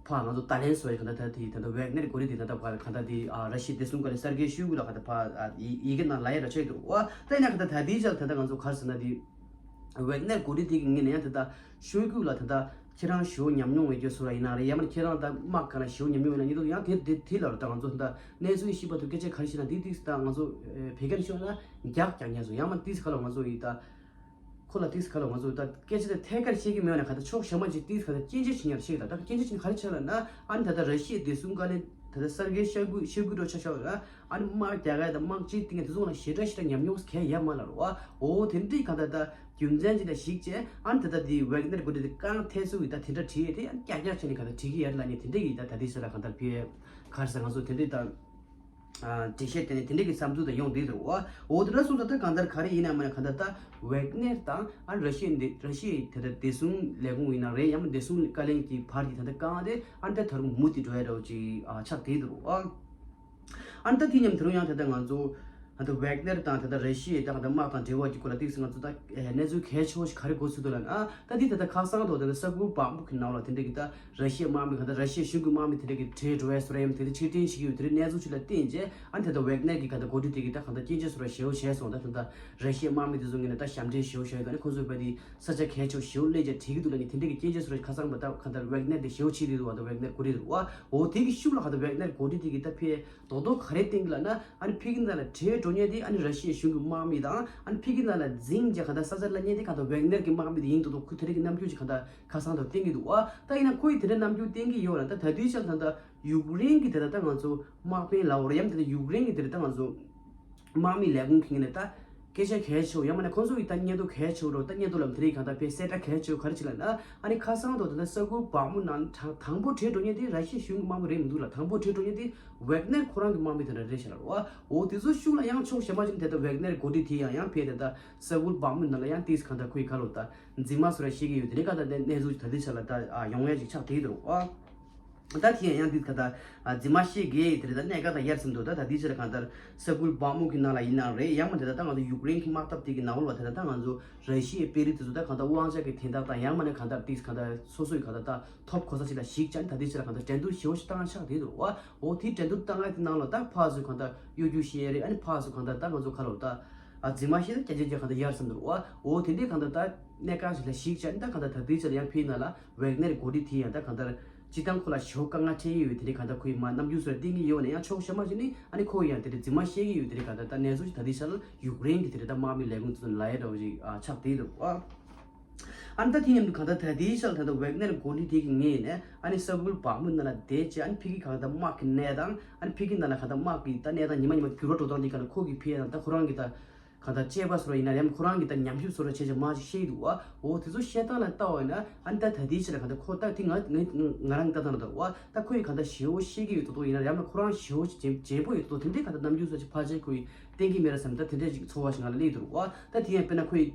ཕར་ང་ཚོ་ད་ལན་བཟོ་ཡི་གང་ལྟར་ད་དེ་ད་ལྟ་ཝེག་ནེར་འགོ་ཁྲིད་དེ་ད་ལྟ་ཕར་གང་ལྟར་དེ་ཨ་ར་ཤི་ཡའི་བདེ་སྲུང་བཀའ་བློན་སེར་གེ་ཤོའི་གུ་ལ་གང་ལྟར་ཕར་ཨ་ཡི་ཡི་གེ་ནང་ལབ་ཡ་འདྲ་བྱས་འདུག་བ། ད་ཡིན་ན་གང་ལྟར་ད་ལྟའི་ཆར་ད་ལྟ་ང་ཚོ་ག་རེ་ཟེར་ན་དེ་ཝེག་ནེར་འགོ་ཁྲིད་དེ་གི་ངོས་ནས་ཡང་ད་ལྟ་ཤོའི་གུ་ལ་ད་ལྟ་ཁྱེད་རང་ཞེ་པོ་ཉམས་མྱོང་ཡོད་རྒྱུ་བཟོ་འདྲ་ཡིན་ན་རེད། ཡང་མིན་ཁྱེད་རང་ད་དམག་སྒང་ལ་ཞེ་པོ་ཉམས་མྱོང་ཡོད་ན་ཉིད་དུ་ཡང་དེ་དེ་དེ་ལ་རུ་ད་ང་ཚོ་ད་གནས་ཚུལ་ཤེས་པ་དུ་སྐད་ཆ་ག་རེ་བཤད་ན་དེ་དེ་ད་ང་ཚོ་བེ་གན་ཤོར་ན་རྒྱག་རྒྱག་ཉན་སོང་། ཡང་མིན་དེ་ག་ལ་ང་ཚོ་ཡི་ད། ཁོ་ལ་ཏིས་ག་ལ་ང་ཚོ་ད་སྐད་ཆ་དེ་ཐད་ཀར་བཤད་ཀྱི་མེད་ན་ག་ད་ཕྱོགས་གཞན་མ་ཅིག་ཏིས་ག་ད་སྐྱོན་བརྗོད་བྱེད་ཉར་ཤེས་ད། ད་སྐྱོན་བརྗོད་བྱེད་ག་རེ་བྱས་ལབ་ན། ཨ་ནི་ད་ལྟ་ར་ཤི་ཡའི་བདེ་སྲུང་བཀའ་བློན་ད་ལྟ་སེར་གེ་ཤོའི་གུ་ཤོའི་གུ་འདྲ་ཆ་བཞག་ན། ཨ་ནི་དམག་རྒྱག་ག་ད་དམག་སྤྱི་བཏིང་ག་དེ་ཚོ་ལ་ཞེ་དྲག་ཞེ་དྲག་ཉམས་མྱོང་གང་ཡང་ཡོད་མ་ལ་རུ་བ། འོ་དེ་འདྲའི་ག་ད་ད་རྒྱུ་མཚན་ཅིག་ད་གཞིགས་བྱས། ཨ་ནི་ད་ལྟ་དེ་ཝེག་ནེར་འགོ་ཁྲིད་དེ་རྐང་ཐལ་ཚུལ་གྱི་ད་དེ་འདྲ་བྲིས་ཡས་དེ། ཨ་ནི་ཀྱག་ཀྱག་བྱས་ནས་ག་ད་བྲིས་ཀྱི་ཡར་ལ་ནས་དེ་འདྲའི་གི་ད་ད་དེ་ས་ལ་ག་ད་ཕི་ག་རེ་ཟེར་ང་ཚོ་དེ་འདྲའི་ད། ཨ་འགྲེལ་བཤད་དེ་ནི་དེ་འདྲ་གི་བསམ་ཚུལ་དང་ཡོང་བསྡད་འདུག་བ། འོ་དེ་འདྲ་སོང་ཙང་ད་གང་ལྟར་ག་རེ་ཡིན་ན་མིན་ན་གང་ལྟར་ད་ཝེག་ནེར་དང་ཨ་ར་ཤི་ཡའི་འདི་ར་ཤི་ཡའི་དེ་ལྟར་བདེ་སྲུང་ལས་ཁུངས་ཡིན་ན་རེད། ཡང་ན་བདེ་སྲུང་བཀའ་བློན་གྱི་བར་གྱི་ད་ལྟ་རྐང་དེ་ཨ་ནི་ད་ད་རུང་མུ་མཐུད་འགྲོ་ཡ་འདྲ་བོ་ཅིག་ཨ་ཆགས་བསྡད་འདུག་བ། ཨ་ནི་ད་དེ་མཉམ་ད་རུང་ཡང་ད་ལྟ་ང་ཚོ་ད་ལྟ་ཝེག་ནེར་དང་ད་ལྟ་ར་ཤི་ཡའི་ད་ད་ལྟ་དམག་དང་འབྲེལ་བ་གྱི་སྐོར་ལ་ཏིག་ཙམ་ང་ཚོ་ད་གནས་ཚུལ་གལ་ཆེ་བོ་ཞིག་ག་རེ་གོ་ཚུལ་འདུག་ལབ་ན། ད་འདི་ད་ལྟ་ཁ་སང་དུ་ད་ལྟ་ས་ཁུལ་བག་མུ་གི་ནང་ལ་དེ་འདྲ་གི་ད་ར་ཤི་ཡའི་དམག་མི་གང་ལྟར་ར་ཤི་ཡའི་གཞུང་གི་དམག་མི་དེ་འདྲ་གི་བྲོས་འགྲོ་བའི་བཟོ་འདྲ་ཡང་དེ་འདྲ་ཕྱིར་འཐེན་བྱེད་ཀྱི་ཡོད། དེ་འདྲའི་གནས་ཚུལ་ཅིག་ལ་བརྟེན་བྱས་ཨ་ནི་ད་ལྟ་ཝེག་ནེར་གྱི་གང་ལྟར་འགོ་ཁྲིད་དེ་གི་ད་གང་ལྟར་སྐྱོན་བརྗོད་བཟོ་འདྲ་ཞེ་པོ་བྱས་སོང་། ད་གང་ལྟར་ར་ཤི་ཡའི་དམག་མི་དེ་ཚོ་ངོས་ནས་ད་ཞབས་འདྲེན་ཞེ་པོ་བྱས་ཡོད། ད་ནི་ཁོ་ཚོས་བས་དེ་ས་ཆ་གལ་ཆེ་བོ་ཞེ་པོ་སླེབས་བྱས་བྲིས་ཀྱི་འདུག་ལབ་ནས་དེ་འདྲ་གི་སྐྱོན་བརྗོད་བཟོ་འདྲ་ཁ་སང་བ་ད་གང་ལྟར་ཝེག་ནེར་དེ་ཞེ་པོ་བྱེད་བསྡད་འདུག་བ། ད་ཝེག་ནེར་འགོ་ཁྲིད་འདུག་བ། འོ་དེ་གི་ཤུགས་ལ་གང་ལྟར་ཝེག་ནེར་འགོ་ཁྲིད་དེ་གི་ད་ཕའི་རྡོག་རྡོག་ག་རེ་བསྟན་གི་ལབ་ན། ཨ་ནི་ཕ་གི་ནང་ལ་བྲོས་འགྲོ་མཁན་དེ་ཨ་ནི་ར་ཤི་ཡའི་གཞུང་གི་དམག་མི་དང་། ཨ་ནི་ཕ་གི་ནང་ལ་འཛིང་རྒྱག་ག་ད་ས་ཆ་གླ་མཁན་དེ་གང་ལྟར་ཝེག་ནེར་གྱི་དམག་མི་དེ་ཡིན་མདོག་མདོག་ཁོ་དེ་རིགས་ཀྱི་རྣམ་འགྱུར་ཅིག་གང་ལྟར་ཁ་སང་དུ་བསྟན་གྱི་འདུག་བ། ད་ཡིན་ན་ཁོ་ཡིས་དེ་འདྲའི་རྣམ་འགྱུར་བསྟན་གྱི་ཡོད་ལ། ད་ད་དུས་ཆ་ད་ད་ཡུཀ་རེན་གྱི་དེ་ད་ད་ང་ཚོ་དམག་དཔོན་ལ་འོ་ར་ཡམ་དེ་ད་ཡུཀ་རེན་གྱི་དེ་ད་ད་ང་ཚོ་དམག་མི་ལས་ཁུངས་ཁེངས་ནས་ད་སྐད་ཆ་གལ་ཆེ་བོ་ཡང་མིན་ན་ཁོང་ཚོ་གི་ད་སྙན་ཐོ་གལ་ཆེ་བོ་རོ། ད་སྙན་ཐོ་ལམ་དེ་རིགས་གང་ལྟར་དཔེ་གསལ་བསྒྲགས་གལ་ཆེ་བོ་ག་རེ་བྱེད་ལབ་ན། ཨ་ནི་ཁ་སང་དུ་ད་ལྟ་ས་ཁུལ་བག་མུ་ནང་དང་དང་པོ་བྲོས་འགྲོ་མཁན་དེ་ར་ཤི་ཡའི་གཞུང་གི་དམག་མི་རེད་མི་འདུག་ལ། དང་པོ་བྲོས་འགྲོ་མཁན་དེ་ཝེག་ནེར་ཁོ་རང་གི་དམག་མི་དེ་འདྲ་རེད་ཤག་ལ་རོ། འོ་དེ་ཚོ་ཤུགས་ལ་ཡང་ཕྱོགས་གཞན་པ་ཅིག་ནས་དེ་ལྟ་ཝེག་ནེར་འགོ་ཁྲིད་དེ་ཡང་ཡང་ཕེབས་དེ་ད་ས་ཁུལ་བག་མུ་ནང་ལ་ཡང་ཏིས་གང་ལྟར་ཁོའི་ཁ་ལོ་ད་འཛིང་མ་བཟོ་ར་བཤད་ཀྱི་ཡོད། དེ་རིང་གང་ལྟར་གནས་ཚུལ་ད་ལྟའི་ཆ་ལ་ད་ཡོང་ཡ་ཅིག་ཆགས་བསྡད་འདུག་ཨ། ད་དེ་ཡང་ཡང་འདི་ག་ད་ཨ་རྫུན་མ་བཤད་གི་དེ་རེད། ད་གནད་འགག་དང་ཡར་སོང་འདུག་ད་ད་འདི་ཕྱིར་གང་ལྟར་ས་ཁུལ་བག་མུག་གི་ནང་ལ་ཡིན་ན་རེད། ཡང་མ་དེ་ད་ད་ང་ཚོ་ཡུཀ་རེན་གྱི་དམག་འཐབ་དེ་གི་ནང་ལོགས་ལ་དེ་ད་ད་ང་ཚོ་ར་ཤི་ཡའི་དཔོན་རིགས་དེ་ཚོ་ད་གང་ལྟར་དབང་ཆ་གི་དན་རྟགས་དང་ཡང་མ་ནས་གང་ལྟར་ཏིག་གང་ལྟར་སོ་སོའི་གང་ལྟར་ད་ཐོབ་གོ་ས་ཞིག་ལ་གཞིགས་ཅན་ད་འདི་ཕྱིར་གང་ལྟར་འགྲན་བསྡུར་ཞེ་པོ་ཞིག་བཏང་ཆགས་དེ་འདུག་བ། འོ་དེ་འགྲན་བསྡུར་བཏང་ཡ་དེ་ནང་ལ་ད་ཕར་ཚུར་གང་ལྟར་གཡོ་སྒྱུ་བཤད་རེད། ཨ་ནི་ཕར་ཚུར་གང་ལྟར་ད་ང་ཚོ་ཁ་ལོ་ད་ཨ་རྫུན་མ་བཤད་ད་སྐྱ་ཅན་ཅན་གང་ལྟར་ཡར་སོང་འདུག་བ། འོ་དེ་འདྲའི་གང་ལྟར་ད་གནད་འགག་ཞིག་ལ་གཞིགས་ཅན་ད་གང་ལྟར་ད་འདི་ཕྱིར་ཡང་ཕིའི་ནང་ལ་ཝེག་ནེར་འགོ་ཁྲིད་དེ་ཡང་ད་གང་ལྟར་སྤྱི་བཏང་ཁོ་ལ་ཞེ་པོ་དཀའ་ངལ་འཕྲད་ཀྱི་ཡོད་དེ་རེད། གང་ལྟར་ཁོའི་མ་རྣམ་འགྱུར་སོགས་བསྟན་གྱི་ཡོད་ནས་ཡང་ཕྱོགས་གཞན་མ་ཞིག་ནས་ཨ་ནི་ཁོ་ཡང་དེ་རེད་རྫུན་མ་བཤད་ཀྱི་ཡོད་དེ་རེད། གང་ལྟར་ད་གནས་ཚུལ་ཞིག་ད་ལྟའི་ཆར་ཡུཀ་རེན་གྱི་དེ་རེད་ད་དམག་མི་ལས་ཁུངས་ཚོ་ལ་ཡ་འདྲ་བོ་ཞིག་ཨ་ཆགས་བསྡད་འདུག་ཨ། ཨ་ནི་ད་དེ་མཉམ་དུ་གང་ལྟར་ད་ལྟའི་ཆར་ད་ལྟ་ཝེག་ནེར་འགོ་ཁྲིད་དེ་གི་ངོས་ནས་ཨ་ནི་ས་ཁུལ་བག་མུག་ནང་ལ་བསྡད་བྱས་ཨ་ནི་ཕ་གི་གང་ལྟར་དམག་གི་གནས་སྟངས་ཨ་ནི་ཕ་གི་ནང་ལ་གང་ལྟར་དམག་གི་ད་གནས་སྟངས་ཉི་མ་ཉི་མ་འགྱུར་བ་འགྲོ་སྟངས་དེ་གང་ལྟར་ཁོ་གི་ཕ་གི་ད་ཁོ་རང་གི་ད་གང་ལྟར་དཔྱད་པ་བཟོ་ར་ཡིན་ན་ཡང་ཁོ་རང་གི་ད་ཉམས་ཞིབ་བཟོ་ར་བྱས་བྱས་མ་ཞིག་བཤད་འདུག་བ། འོ་དེ་ཚོ་བཤད་སྟངས་ལ་ལྟ་བ་ཡིན་ན་ཨ་ནི་ད་ད་ལྟའི་ཆར་ལ་གང་ལྟར་ཁོ་ད་དེ་ང་ང་ང་རང་ལྟ་སྟངས་ལ་ད་བ་ད་ཁོ་ཡི་གང་ལྟར་ཞེ་པོ་བཤད་ཀྱི་ཡོད་དོ་དོ་ཡིན་ན་ཡང་ན་ཁོ་རང་ཞེ་པོ་ཞིག་བྱེད་བྱེད་པོ་ཡོད་དོ་དོ་དེ་འདྲའི་གང་ལྟར་རྣམ་འགྱུར་སོགས་ཅིག་ཕལ་ཆེར་ཁོ་ཡི་བསྟན་གྱི་མེད་ར་བསམ། ད་དེ་འདྲའི་ཅིག་ཚོར་བ་ཞིག་ང་ལ་སླེབས་འདུག་བ། ད་དེ་ཡང་དཔེར་ན་ཁོ་ཡི་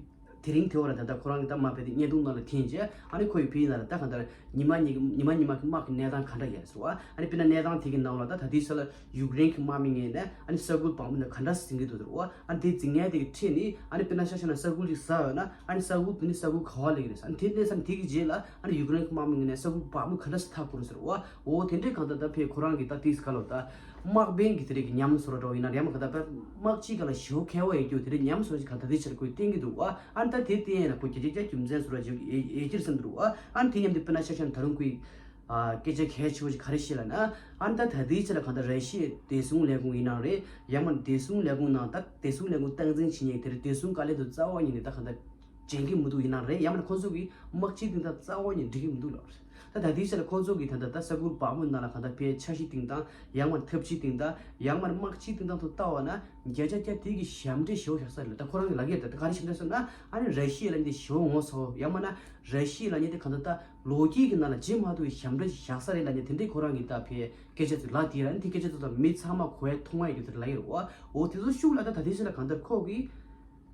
དེ་རིང་དེ་བར་ད་ལྟ་ཁོ་རང་གི་ད་མ་དཔེ་དེ་བརྙན་ཐུང་ནང་ལ་འཐེན་རྗེས་ཨ་ནི་ཁོ་ཡི་བོད་ཡིག་ནང་ལ་ད་གང་ལྟར་ཉི་མ་ཉི་ཉི་མ་ཉི་མ་གི་དམག་གི་གནས་སྟངས་ག་འདྲ་ཡོད་ཟེར་བ། ཨ་ནི་དཔེར་ན་གནས་སྟངས་དེ་གི་ནང་ལ་ད་ད་ལྟའི་ཆ་ལ་ཡུཀ་རེན་གྱི་དམག་མི་ངོས་ནས་ཨ་ནི་ས་ཁུལ་བག་མུག་ནང་ག་འདྲ་ཟིན་གྱི་འདུག་ཟེར་བ། ཨ་ནི་དེ་འཛིན་མཁན་དེ་གི་ཁྲིད་ནི་ཨ་ནི་དཔེར་ན་ཤ་ཤ་ན་ས་ཁུལ་ཅིག་ཟ་ཡོད་ན་ཨ་ནི་ས་ཁུལ་དེ་ནི་ས་ཁུལ་ག་བ་ལེགས་རེད་ཟེར། ཨ་ནི་དེ་ནས་ས་དེ་གི་རྗེས་ལ་ཨ་ནི་ཡུཀ་རེན་གྱི་དམག་མི་ངོས་ནས་ས་ཁུལ་བག་མུག་ག་འདྲ་ཟིན་ཐག་ཁུར་ཟེར་བ། འོ་དེ་འདྲའི་གང་ལྟར་ད་ཕེ་ཁོ་རང་གི་ད་ཏིས་ག་ལོ་ད་དམག་དཔོན་གྱི་དེ་རིགས་ཀྱི་ཉམས་སོར་འགྲོ་ཡིན་ན་རེམ་ག་ད་དཔེ་དམག་སྤྱིའི་སྒང་ལ་ཞེ་པོ་མཁས་པ་ཡོད་རྒྱུ་དེ་རིགས་ཉམས་སོར་ཞིག་ག་ད་དེ་ཕྱིར་ཁོས་བསྟན་གྱི་འདུག་བ། ཨ་ནི་ད་དེ་བསྟན་ཡིན་ན་ཁོ་རྒྱ་ཆེ་རྒྱ་རྒྱུ་མཚན་སོར་བ་ཞིག་ཡེ་ཡེ་ཁྱེར་སེམས་འདུག་བ། ཨ་ནི་དེ་མཉམ་དུ་དཔེར་ན་ཤ་ཤ་ད་རུང་ཁོས་ཨ་སྐད་ཆ་གལ་ཆེ་བོ་ཞིག་ག་རེ་བཤད་ལ་ན། ཨ་ནི་ད་ད་དེའི་ཕྱིར་གང་ལྟར་ར་ཤི་ཡའི་བདེ་སྲུང་ལས་ཁུངས་ཡིན་ན་རེད། ཡང་མ་བདེ་སྲུང་ལས་ཁུངས་ནང་ད་བདེ་སྲུང་ལས་ཁུངས་སྟངས་འཛིན་བྱེད་མཁན་དེ་རིགས་བདེ་སྲུང་བཀའ་བློན་དུ་རྩ་བ་ཉིད་ནས་ད་གང་ལྟར་འཇོན་གྱི་མི་འདུག་ཡིན་ན་རེད། ཡང་མིན་ན་ཁོང་ཚོ་གིས་དམག་སྤྱིའི་སྟེང་ད་རྩ་བ་ཉིད་འགྲིག་གི་མི་འདུག་ལབ། ད་ད་ལྟའི་ཆ་ལ་ཁོང་ཚོ་གིས་ད་ལྟ་ད་ས་ཁུལ་བག་མུག་ནང་ལ་གང་ལྟར་དཔེ་འཆར་གཞི་སྟེང་དང་ཡང་མིན་ཐབས་ཇུས་སྟེང་དང་ཡང་མིན་དམག་སྤྱིའི་སྟེང་དང་དུ་ལྟ་བ་ན་བརྒྱ་ཆ་བརྒྱ་དེ་གི་ཞབས་འདྲེན་ཞེ་པོ་བཞག་ས་རེད། ད་ཁོ་རང་གི་ལབ་ཡས་ད་ད་ག་རེ་ཞབས་འདྲེན་ཟེར་ན་ཨ་ནི་ར་ཤི་ཡ་ལ་འདི་ཞེ་པོ་ངོ་ཚ་བོ་ཡང་མིན་ན་ར་ཤི་ཡ་ལ་ནི་དེ་གང་ལྟར་ད་ལོ་རྒྱུས་ཀྱི་ནང་ལ་བརྗེད་མ་ཐུབ་པའི་ཞབས་འདྲེན་ཞིག་བཞག་ས་རེད་ལབ་ནས་དེ་འདྲའི་ཁོ་རང་གི་ད་ཕའི་སྐད་ཆ་ཚོ་ལབ་དེ་ཡ་ཨ་ནི་དེ་སྐད་ཆ་ཚོ་ད་མི་ཚང་མ་གོ་ཡ་མཐོང་ཡ་ཡོད་དེ་ལབ་ཡོད་རེད་བ། འོ་དེ་ཚོ་ཤུགས་ལ་ད་ད་ལྟའི་ཆ་ལ་གང་ལྟར་ཁོ་གིས།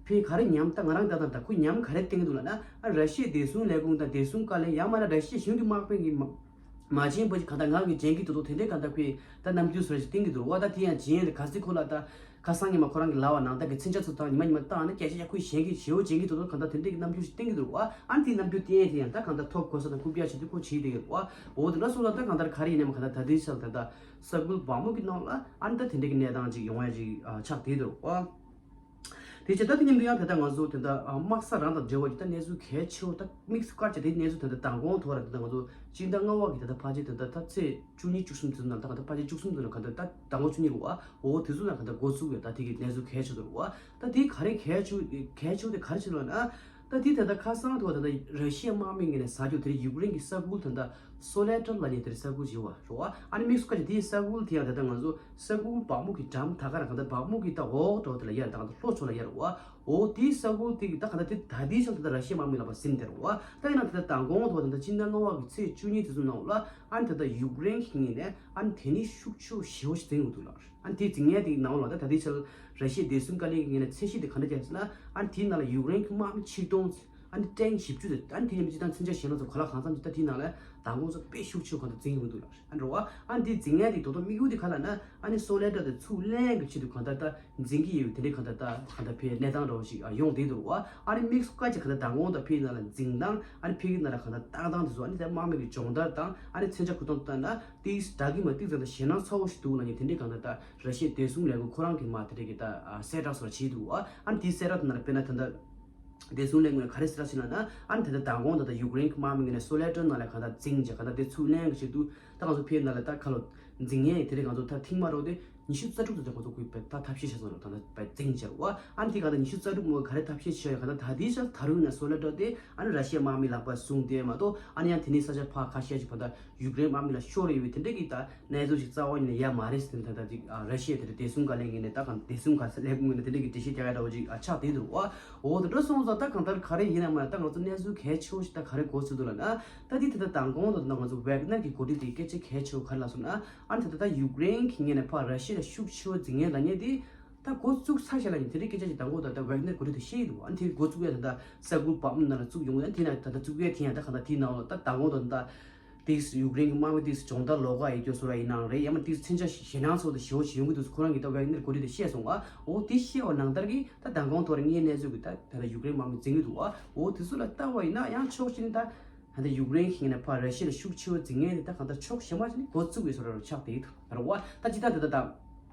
ཕའི་ག་རེ་ཉམས་ད་ང་རང་ད་ལྟ་ད་ཁོ་ཉམས་ག་རེ་བསྟན་གྱི་འདུག་ལབ་ན། ཨ་ར་ཤི་ཡའི་བདེ་སྲུང་ལས་ཁུངས་དང་བདེ་སྲུང་བཀའ་བློན་ཡང་མིན་ན་ར་ཤི་ཡའི་གཞུང་གི་དམག་དཔོན་གྱི་མ་མ་བྱན་པོ་ཞིག་གང་ལྟར་ང་གི་བྱེད་ཀྱི་འདུག་དོ་དེ་འདྲའི་གང་ལྟར་ཁོས་ད་རྣམ་འགྱུར་བཟོ་ར་ཞིག་བསྟན་གྱི་འདུག་བ། ད་དེ་ཡང་བྱེད་ཡས་ལ་ག་ཚོད་ཁོ་ལ་ད་ཁ་སང་ཉི་མ་ཁོ་རང་གི་ལབ་པ་ནང་ད་གི་མཚོན་ཆ་ཚོ་དང་ཉི་མ་ཉི་མ་བཏང་ན་སྐད་ཆ་ཡག་ཁོས་བྱེད་ཀྱི་བྱེད་འོ་བྱེད་ཀྱི་འདུག་དོ་གང་ལྟར་དེ་འདྲའི་གི་རྣམ་འགྱུར་ཞིག་བསྟན་གྱི་འདུག་བ། ཨ་ནི་དེའི་རྣམ་འགྱུར་བསྟན་ཡས་དེ་ཡང་ད་གང་ལྟར་ཐོབ་གོ་ས་དང་རྐུབ་བཀྱག་བྱེད་དུས་ཁོ་བྱེད་བསྡད་ཀྱི་རེད་བ། འོ་དེ་འདྲ་སོང་ཙང་ད་གང་ལྟར་ག་རེ་ཡིན་ནའི་མ་གང་ལྟར་ད་ལྟའི་ཆར་ད་ལྟ་ས་ཁུལ་བག་མུག་གི་ནང་ལ་ཨ་ནི་ད་དེ་འདྲའི་གི་གནས་སྟངས་ཅིག་ཡོང་ཡ་ཅིག་ཨ་ཆགས་བསྡད་འདུག་བ། དེ་བྱས་ད་དེ་མཉམ་དུ་ཡང་ད་ལྟ་ང་ཚོ་དེ་འདྲ་ཨ་དམག་ས་རང་དང་འབྲེལ་བ་ཡོད་ད་གནས་ཚུལ་གལ་ཆེ་བོ་ད་དམིགས་སུ་བཀར་བྱས་དེ་གནས་ཚུལ་དེ་འདྲ་མདང་དགོང་ཐོག་ར་དེ་འདྲ་ང་ཚོ་སྤྱི་ཟླ་ལྔ་པ་གི་ད་ལྟ་ཕལ་ཆེར་དེ་འདྲ་ད་ཚེས་བཅུ་གཉིས་བཅུ་གསུམ་ཚོ་ནང་ད་ག་ད་ཕལ་ཆེར་བཅུ་གསུམ་ཚོ་ནང་ག་ད་ད་མདང་དགོང་བཅུ་གཉིས་རེད་བ། འོ་དེ་ཚོ་ནང་ག་ད་འགོ་ཚུགས་ཡོད་ད་དེ་གི་གནས་ཚུལ་གལ་ཆེ་དུ་རེད་བ། ད་དེ་ག་རེ་གལ་ཆེ་གལ་ཆེ་བོ་དེ་ག་རེ་ཆེ་ལབ་ན། ད་དེ་ད་ལྟ་ཁ་སང་ཐོག་ད་ལྟ་ར་ཤི་ཡ་དམག་མི་ངོས་ནས་ཟ་རྒྱུ་དེ་ཡུཀ་རེན་གྱི་ས་ཁུལ་ད་ལྟ་སོ་ལེ་ཏར་ལབ་མཁན་དེ་ས་ཁུལ་ཅིག་ཡོད་བ་རེད་བ། ཨ་ནི་དམིགས་སུ་བཀར་ཏེ་དེའི་ས་ཁུལ་དེ་ཡང་ད་ལྟ་ང་ཚོ་ས་ཁུལ་བག་མུག་གི་འགྲམ་ད་ག་རང་ག་ད་བག་མུག་གི་ད་འོག་འགྲོ་དེ་ལ་ཡར་ད་ག་ད་ལྷོ་ཕྱོགས་ལ་ཡར་བ། འོ་དེའི་ས་ཁུལ་དེ་གི་ད་ག་ད་དེ་ད་དེའི་ཆ་ད་ལྟ་ར་ཤི་ཡ་དམག་མི་ལ་བ་ཟིན་དེ་རེད་བ། ད་ཡིན་ན་ད་ལྟ་མདང་དགོང་ཐོག་ད་ལྟ་སྤྱི་ཟླ་ལྔ་པ་གི་ཚེས་བཅུ་གཉིས་དེ་ཚོ་ནང་ལ་ཨ་ནི་ད་ལྟ་ཡུཀ་རེན་གྱི་ངོས་ནས་ཨ་ནི་དེ་ནི་ཤུགས་ཆེ་ཞེ་པོ་ཞིག་འཛིན་ཡོང་འདུག་ལ། ཨ་ནི་དེ་འཛིན་མཁན་དེའི་ནང་ལ་ད་ད་ལྟའི་ཆར་ར་ཤི་ཡའི་བདེ་སྲུང་བཀའ་བློན་གྱི་ངོས་ནས་ཚད་གཞི་དེ་ག་འདྲ་བརྒྱབ་ཟེར་ན། ཨ་ནི་དེའི་ནང་ལ་ཡུཀ་རེན་གྱི་དམག་མི་ཆིག་སྟོང་ཨ་ནི་ཊེང་བཞི་བཅུ་དེ་ཨ་ནི་དེ་ཡང་སྤྱི་བཏང་མཚོན་ཆ་གཞན་ལ་ཚོ་ག་ལ་གང་འཚམ་ཅིག་ད་དེའི་ནང་ལ་མདང་དགོང་ཚོ་དཔེ་ཤུགས་ཆེ་གང་དུ་འཛིན་ཡོང་འདུག་ལ། ཨ་འགྲོ་བ་ཨ་ནི་དེ་འཛིན་མཁན་དེ་དོ་དོ་དམིགས་ཡུལ་དེ་ག་ལ་ན་ཨ་ནི་སོ་ལེ་ཏར་དེ་ཚུར་ལེན་གི་ཆེད་དུ་གང་ལྟར་ད་འཛིན་གྱི་ཡོད་དེ་འདྲའི་གང་ལྟར་ད་གང་ལྟར་ཕའི་གནས་སྟངས་འདྲ་བོ་ཞིག་ཡོང་བསྡད་འདུག་བ། ཨ་ནི་དམིགས་སུ་བཀར་ཅིག་གང་ལྟར་མདང་དགོང་ད་ཕའི་ནང་ལ་འཛིན་སྟངས་ཨ་ནི་ཕའི་ནང་ལ་གང་ལྟར་བཏང་སྟངས་དེ་ཚོ་ཨ་ནི་དེ་དམག་མི་གི་སྦྱོང་བརྡར་དང་ཨ་ནི་མཚོན་ཆ་གོ་སྟངས་ལྟར་ན། ཏིས་འདྲ་གི་མ་ཏིག་ཙམ་དང་ཞེད་སྣང་ཚ་བོ་ཞིག་འདུག་ལབ་མཁན་དེ་འདྲའི་གང་ལྟར་ད་ར་ཤི་ཡའི་བདེ་སྲུང་ལས་ཁུངས་ཁོ་རང་གིས་མ་དེ་འདྲའི་གི་ད་གསལ་བསྒྲགས་སོགས་བྱས་འདུག་བ། ཨ་ནི་དེའི་གསལ་བསྒྲགས་དེ་ནང་ལ་དཔེར་ན་ད་ལྟ་བདེ་སྲུང་ལས་ཁུངས་ནས་ག་རེ་གསལ་བསྒྲགས་བྱས་ན་ན། ཨ་ནི་ད་ལྟ་མདང་དགོང་ད་ལྟ་ཡུཀ་རེན་གྱི་དམག་མི་ངོས་ནས་སོ་ལེ་ཏར་ནང་ལ་གང་ལྟར་འཛིང་བྱས་གང་ལྟར་དེ་ཚུར་ལེན་གི་ཆེད་དུ་ད་ང་ཚོ་ཕའི་ནང་ལ་ད་ཁ་ལོ་འཛིང་ངེས་དེ་འདྲའི་ང་ཚོ་ད་ཐེངས་མ་རོགས་དེ་ཉི་ཤུ་རྩ་དྲུག་ཙམ་དེ་ང་ཚོ་ཁུལ་བས་ད་ཐབས་ཤེས་བྱས་སོང་ལ་གང་ལྟར་བས་འཛིང་བྱས་བ། ཨ་ནི་དེ་གང་ལྟར་ཉི་ཤུ་རྩ་དྲུག་མོ་ག་རེ་ཐབས་ཤེས་བྱས་གང་ལྟར་ད་དེའི་ཆར་ད་རུང་ནས་སོ་ལེ་ཏར་དེ་ཨ་ནི་ར་ཤི་ཡའི་དམག་མི་ལག་པ་བཟུང་སྟེ་མ་གཏོགས་ཨ་ནི་ཡང་དེ་ནས་ས་ཆ་ཕར་ཁ་ཤས་ཅིག་བར་ད། ཡུཀ་རེན་དམག་མི་ལ་ཤོར་ཡོད་པའི་དེ་འདྲ་གི་ད་གནས་ཚུལ་ཞིག་རྩ་བ་ཉིད་ནས་ཡ་མ་རེད་ཟེར་ནས་ད་ལྟ་ཅིག་ཨ་ར་ཤི་ཡ་དེ་འདྲ་བདེ་སྲུང་བཀའ་བློན་ངོས་ནས་ད་གང་བདེ་སྲུང་ག་ས་ལས་ཁུངས་ངོས་ནས་དེ་འདྲ་གི་འགྲེལ་བཤད་རྒྱག་ཡ་འདྲ་བོ་ཅིག་ཨ་ཆགས་བསྡད་འདུག་བ། འོ་དེ་འདྲ་སོང་ཙང་ད་གང་ལྟར་ག་རེ་ཡིན་ན་མ་ད་ང་ཚོ་གནས་ཚུལ་གལ་ཆེ་བོ་ཞིག་ད་ག་རེ་གོ་ཚུལ་འདུག་ལབ་ན། ད་དེ་ད་ལྟ་མདང་དགོང་དུ་ད་ང་ཚོ་ཝེག་ནར་གྱི་འགོ་ཁྲིད་དེ་སྐད་ཆ་གལ་ཆེ་བོ་ག་རེ་ལབ་སོང་ན། ཨ་ནི་ད་ལྟ་ད་ཡུཀ་རེན་གྱི་ངོས་ནས་ཕར་ར་ཤི་ཡ་ལ་ཤུགས་ཆེ་བོ་འཛིང་ངེས་ལབ་མཁན་དེ། ད་འགོ་བཙུགས་ཚར་ཤག་ལབ་ཡིན་དེ་རིང་སྐད་ཆ་ཞིག་མདང་དགོང་ད་ལྟ་ཝེག་ནར་འགོ་ཁྲིད་དུ་བཤད་ཀྱི་འདུག་ཨ་ནི་དེ་འགོ་བཙུགས་ཡ་ད་ལྟ་ས་ཁུལ་བག་མུག་ནང་ལ་བཙུགས་ཡོང་ཡ་དེ་ན་ད་ལྟ་བཙུགས་ཡ་དེ་ཡང་ད་གང་ལྟར་དེའི་ནང་ལ་ད་མདང་དགོང་ད་ལྟ་ ཏིས་ཡུཀ་རེན་གྱི་དམག་མི་ཏིས་སྦྱོང་བརྡར་ལོག་ག་ཡོད་རྒྱུ་སོ་ར་ཡིན་ནའང་རེད། ཡང་མ་ཏིས་མཚོན་ཆ་ཞེད་སྣང་ཚོགས་དུ་ཞེ་བོ་ཞིག་ཡོང་གི་འདུག་ཁོ་རང་གིས་ད་ཝེག་ནེར་འགོ་ཁྲིད་དེ་བཤད་སོང་བ། འོ་དེ་བཤད་པ་ནང་ལྟར་གྱི་ད་མདང་དགོང་ཐོག་རེ་ངའི་གནས་ཚུལ་གྱི་ད་ད་ད་ཡུཀ་རེན་དམག་མི་འཛིང་གི་འདུག་བ། འོ་དེ་ཚོ་ལ་ལྟ་བ་ཡིན་ན་ཡང་ཕྱོགས་གཅིག་ནས་ད་ད་ད་ཡུཀ་རེན་གྱི་ནས་ཕར་ར་ཤི་ཡ་ལ་ཤུགས་ཆེ་བོ་འཛིང་མཁན་དེ་ད་གང་ལྟར་ཕྱོགས་གཞན་པ་ཅིག་ནས་འགོ་བཙུགས་པའི་བཟོ་འདྲ་རུ་ཆགས་བསྡད་ཡོད་རེད་བ། ད་ཅི་ད་ད་ད་ད།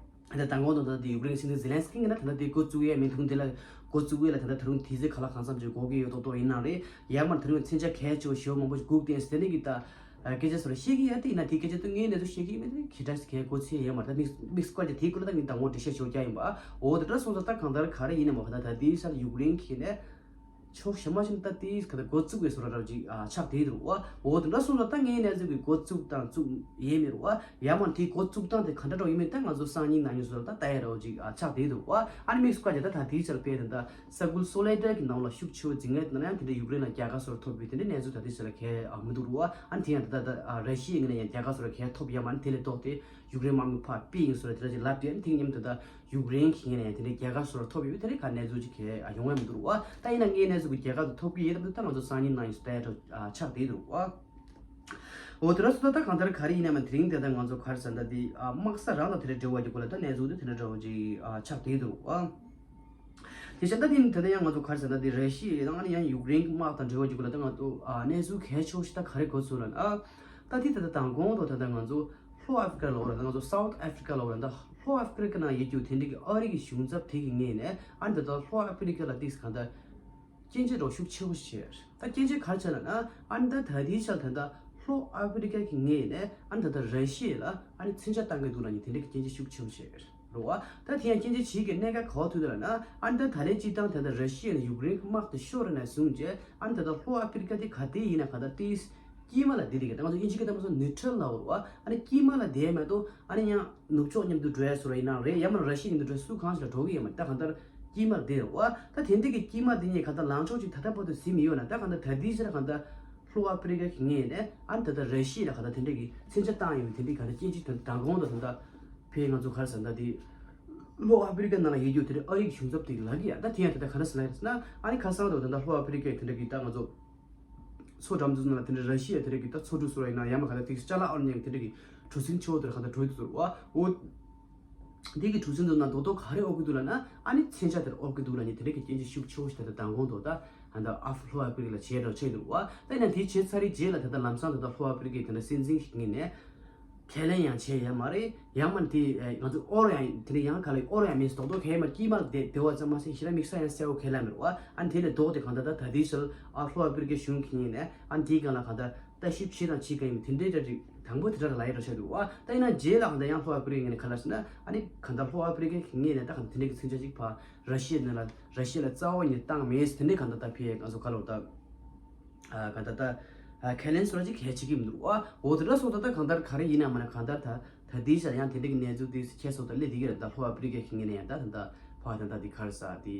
ད་ལྟ་མདང་དགོང་དུ་ད་ལྟ་ཡུཀ་རེན་སྲིད་འཛིན་ཛེ་ལན་སི་ཀི་གིས་ན་ད་ལྟ་དེ་འགོ་བཙུགས་ཡས་མི་འདུག་དེ་ལ་འགོ་བཙུགས་ཡས་ལ་ད་ལྟ་ད་རུང་དུས་ཚོད་ག་ལ་གང་འཚམ་ཅིག་འགོར་གྱི་ཡོད་མདོག་མདོག་ཡིན་ནའང་རེད། ཡང་མར་ད་རུང་མཚོན་ཆ་གལ་ཆེ་བ་ཞེ་བོ་མང་པོ་ཞིག་སྒུག་བསྡད་ཡིན་ཟེར་ནས་ཀྱི་ད་སྐད་ཆ་སོ་ར་བཤད་ཀྱི་ཡོད་དེ་ཡིན་ན་དེ་སྐད་ཆ་ད་ངས་ནས་ཚུར་བཤད་ཀྱི་མེད་དེ་ཁྱེད་ད་གལ་གོ་ཚད་ཡོད་མ་རེད། ད་དམིགས་དམིགས་བཀར་གྱི་དེའི་སྐོར་ལ་ད་ངས་མདང་དགོང་འགྲེལ་བཤད་ཞུ་རྒྱུ་ཡིན་པ། འོ་དེ་འདྲ་སོང་ཙང་ད་གང་ལྟར་ག་རེ་ཡིན་ནའང་མ་ག་ད་ད་དེའི་སར་ཡུཀ་རེན་གྱི་ནས་ཕྱོགས་གཞན་པ་ཞིག་ད་ལྟའི་ག་ད་འགོ་བཙུགས་པའི་བཟོ་འདྲ་འདྲ་ཅིག་ཆགས་བསྡད་འདུག་བ། འོ་དེ་འདྲ་སོང་ཙང་ད་ངའི་གནས་ཚུལ་གྱི་འགོ་བཙུགས་དང་བཙུགས་ཡས་མེད་རུ་བ། ཡང་མ་དེའི་འགོ་བཙུགས་སྟངས་དེ་ག་འདྲ་འདྲ་ཡིན་མིན་ད་ང་ཚོ་སང་ཉིན་གནངས་ཉིན་བཟོ་འདྲ་ད་ལྟ་ཡས་འདྲ་བོ་ཅིག་ཆགས་བསྡད་འདུག་བ། ཨ་ནི་དམིགས་སུ་བཀར་བྱས་ད་ད་ལྟའི་ཆར་དཔེ་དེ་འདྲ་ས་ཁུལ་སོ་ལེ་ཌར་གྱི་ནང་ལ་ཤུགས་ཆེ་བོ་འཛིང་མཁན་དེ་འདྲ་ཡང་དེ་འདྲ་ཡུཀ་རེན་ལ་རྒྱལ་ཁ་བཟོ་འདྲ་ཐོབ་པའི་དེ་འདྲའི་གནས་ཚུལ་ད་ལྟའི་ཆར་ལ་གལ་མི་འདུག་རུ་བ། ཨ་ནི་དེ་ཡང་ད་ལྟ་ད་ར་ཤི་ཡའི་ངོས་ནས་ཡང་རྒྱལ་ཁ་བཟོ་འདྲ་གལ་ཐོབ་ཡ་མ་ནི་དེ་ལས་ལྡོག་སྟེ་ཡུཀ་རེན་དམག་མི་ཕར་ཕུད་ཡིན་བཟོ་འདྲ་དེ་འདྲ་ཅིག་ལབ་དེ་ཨ་ནི་དེ་མཉམ་དུ་ད། ཡུཀ་རེན་གྱི་ངོས་ནས་ཡང་དེ་འདྲའི་རྒྱལ་ཁ་སོགས་ལ་ཐོབ་ཡོད་པའི་དེ་འདྲའི་ག་གནས་ཚུལ་ཅིག་གས་ཡོང་ཡ་མི་འདུག་རུ་བ། ད་ཡིན་ན་ངའི་གནས་ཚུལ་གྱི་རྒྱལ་ཁ་དེ་ཐོབ་ཀྱི་ཡོད་སྟབས་ད་ང་ཚོ་སང་ཉིན་གནངས་ཉིན་སུ་ད་ཡ་ཆགས་བསྡད་འདུག་རུ་བ། འོ་དེ་འདྲ་སོང་ད་ད་གང་ལྟར་ག་རེ་ཡིན་ན་མ་དེ་རིང་དེ་ད་ང་ཚོ་ག་རེ་ཟེར་ན་ད་དེ་དམག་ས་རང་དང་དེ་འདྲའི་འབྲེལ་བ་གྱི་སྐོར་ལ་ད་གནས་ཚུལ་དེ་དེ་འདྲ་འདྲ་བོ་ཅིག་ཆགས་བསྡད་འདུག་རུ་བ། དེ་བཞིན་ད་དེ་ད་ད་ཡང་ང་ཚོ་ག་རེ་ཟེར་ན་ད་དེ་ར་ཤི་ཡ་དང་ཨ་ནི་ཡང་ཡུཀ་རེན་གྱི་དམག་དང་འབྲེལ་བ་གྱི་སྐོར་ལ་ད་ང་ཚོ་གནས་ཚུལ་གལ་ཆེ་བོ་ཞིག་ད་ག་རེ་གོ་སོང་ལབ་ན། ད་དེ་ད་ད་དང་གོང་དུ་ད་ད་ང་ཚོ་ལྷོ་ཨ་ཧྥི་རི་ཀ་ལ་འོ་ར་ད་ང་ཚོ་སའུ་ཐི་ཨ་ཧྥི་རི་ཀ་ལ་འོ་ར་ད་ལྷོ་ཨ་ཧྥི་རི་ཀ་ནང་ཡོད་རྒྱུ་དེ་འདྲ་གི་ཨ་རི་གི་གཞུང་ཚབ་དེ་གི་ངོས་ནས་ཨ་ནི་ད་ད་ལྷོ་ཨ་ཧྥི་རི་ཀ་ལ་ཏིག་གང་ད་སྐྱོན་བརྗོད་རོགས་ཤུགས་ཆེ་བོ་ཞིག་བྱས། ད་སྐྱོན་བརྗོད་ག་རེ་བྱས་ལབ་ན་ཨ་ནི་ད་ད་དེའི་ཆར་ད་ད་ལྷོ་ཨ་ཧྥི་རི་ཀ་གི་ངོས་ནས་ཨ་ནི་ད་ད་ར་ཤི་ཡ་ལ་ཨ་ནི་མཚོན་ཆ་བཏང་གི་འདུག་ལབ་ནི་དེ་འདྲ་གི་སྐྱོན་བརྗོད་ཤུགས་ཆེ་བོ་བྱས། རེད་བ། ད་དེ་ཡང་སྐྱོན་བརྗོད་བྱེད་ཀྱི་གནད་འགག་ག་པར་ཐུག་འདུག་ལབ་ན་ཨ་ནི་ད་ད་ལན་སྤྱིར་བཏང་ད་ལྟ་ར་ཤི་ཡ་ནས་ཡུཀ་རེན་གྱི་དམག་དེ་ཤོར་ནས་བཟུང་རྗེས་ཨ་ནི་ད་ལྟ་ལྷོ་ཨ་ཧྥི་རི་ཀ་དེ་ག་དེ་ཡིན་ན་ག་ད་ཏིས་དཀྱིལ་མ་ལ་བསྡད་དེ་ག་ད་ང་ཚོ་དབྱིན་ཇི་སྐད་ཐོག་མ་སོང་ནིའུ་ཊྲལ་ལབ་རེད་བ། ཨ་ནི་དཀྱིལ་མ་ལ་བསྡད་མ་གཏོགས་ཨ་ནི་ཡང་ནུབ་ཕྱོགས་མཉམ་དུ་འགྲོ་ཡ་བཟོ་འདྲ་ཡིན་ནའང་རེད། ཡང་མིན་ན་ར་ཤི་ཡ་མཉམ་དུ་འགྲོ་ཡ་སུ་གང་ཞིག་ལ་འགྲོ་གི་ཡོད་མ་རེད། ད་གང་ལྟར་དཀྱིལ་མ་ལ་བསྡད་རེད་བ། ད་དེ་འདྲ་གི་དཀྱིལ་མ་དེ་ནས་ག་ད་ལངས་ཕྱོགས་ཅིག་ད་ལྟ་བར་དུ་ཟིན་མི་ཡོད་ན་ད་གང་ལྟར་ད་ལྟའི་ཆར་གང་ལྟར་ལྷོ་ཨ་ཧྥི་རི་ཀ་གི་ངོས་ནས་ཨ་ནི་ད་ལྟ་ར་ཤི་ཡ་ལ་ག་ད་དེ་འདྲ་གི་མཚོན་ཆ་བཏང་ཡོད་མེད་དེ་འདྲ་ག་ད་སྐྱོན་བརྗོད་ད་མདང་དགོང་དང་ད་ལྟ་ཕའི་ང་ཚོ་ག་རེ་ཟེར་ན་ད་དེ་ལྷོ་ཨ་ཧྥི་རི་ཀ་ནང་ལ་ཡོད་རྒྱུ་དེ་འདྲ་ཨ་རིའི་གཞུང་ཚབ་དེ་གི་ལབ་ཀྱི་ཡ། ད་དེ་ཡང་ད་ལྟ་ག་རེ་ཟེར་ན་ཡིན་ཟེར་ན་ཨ་ནི་ཁ་སང་དུ་ད་ལྟ་ལྷོ་ཨ་ཧྥི་རི་ཀའི་དེ་འདྲ་གི་ད་ང་ཚོ་མཚོ་འགྲམ་དུ་ན་དེ་འདྲ་ར་ཤི་ཡ་དེ་འདྲ་གི་ད་མཚོ་གྲུ་སོ་ར་ཡིན་ན་ཡང་མ་ག་ད་དེ་ཅ་ལག་ཨར་ཉན་དེ་འདྲ་གི་གྲུ་གཟིངས་ཆེ་བོ་དེ་འདྲ་ག་ད་འགྲོ་ཡི་འདུག་ཟེར་བ། འོ། འདི་གི་གྲུ་གཟིངས་དེ་ནང་རྡོག་རྡོག་ག་རེ་འོར་གི་འདུག་ལབ་ན་ཨ་ནི་མཚོན་ཆ་དེར་འོར་གི་འདུག་ལབ་ནི་དེ་འདྲ་གི་སྐྱོན་བརྗོད་ཤུགས་ཆེ་བོ་ཞིག་ད་ལྟ་མདང་དགོང་དུ་ད་ཨ་ད་ཨ་ཧྥི་ལྷོ་ཨ་ཧྥི་རི་ཀ་ལ་བྱས་འགྲོ་བྱས་འདུག་བ། ད་ཡིན་ན་དེ་བྱས་ཚར་བའི་རྗེས་ལ་ད་ལྟ་ལམ་སང་ད་ལྟ་ལྷོ་ཨ་ཧྥི་རི་ཀའི་དེ་འདྲ་སྲིད་འཛིན་ཞིག་ངོས་ནས་ཁས་ལེན་ཡང་བྱས་ཡོད་མ་རེད། ཡང་མིན་དེ་ང་ཚོ་ཨོར་ཡང་དེ་འདྲ་ཡང་ག་ལ་ཨོར་ཡང་མེད་རྡོག་རྡོག་གས་མ་དཀྱིལ་མར་བསྡད་བསྡད་པ་ཙམ་མ་ཟད་ཞེ་དྲག་དམིགས་བསལ་ཡང་གསལ་བོ་ཁས་ལེན་མེད་རེད་བ། ཨ་ནི་དེ་ལས་ལྡོག་སྟེ་གང་ལྟར་ད་ད་ལྟའི་ཆར་ཨ་ལྷོ་ཨ་ཧྥི་རི་ཀའི་གཞུང་གི་ངོས་ནས་ཨ་ནི་དེའི་སྒང་ལ་གང་ལྟར་ལྟ་ཞིབ་བྱེད་དང་བྱེད་ཀྱི་ཡིན་དེ་འདྲའི་གྲ་སྒྲིག་དང་པོ་དེ་འདྲ་ལ་ཡོད་འགྲོ་བྱས་འདུག་བ། ད་ཡིན་ན་རྗེས་ལ་གང་ལྟར་ཡང་ལྷོ་ཨ་ཧྥི་རི་ཀའི་ངོས་ནས་ག་ལ་ཟེར་ན་ཨ་ནི་གང་ལྟར་ལྷོ་ཨ་ཧྥི་རི་ཀའི་ངོས་ནས་ད་གང་ལྟར་དེ་འདྲའི་གི་མཚོན་ཆ་ཅིག་ཕར་ར་ཤི་ཡའི་ནང་ལ་ར་ཤི་ཡ་ལ་རྩ་བ་ཉིད་བཏང་མེད་དེ་འདྲའི་གང་ལྟར་ད་ཕི་ཡ་ང་ཚོ་ག་ལ་ད་གང་ལྟར་ད་ཁས་ལེན་སོགས་ཅིག་གལ་ཆེ་གི་མི་འདུག་བ། འོ་དེ་འདྲ་སོང་ད་ད་གང་ལྟར་ག་རེ་ཡིན་ན་མ་ན་གང་ལྟར་ད་ད་དེའི་ཆར་ཡང་དེ་འདྲའི་གི་གནས་ཚུལ་དེ་ཁྱེད་སོགས་ད་སླེབས་དེ་གི་རེད། ད་ལྷོ་ཨ་ཧྥི་རི་ཀའི་གི་ངོས་ནས་ཡང་ད་ད་ད་ཕར་ད་ད་དེ་ག་རེ་ཟེར་དེ་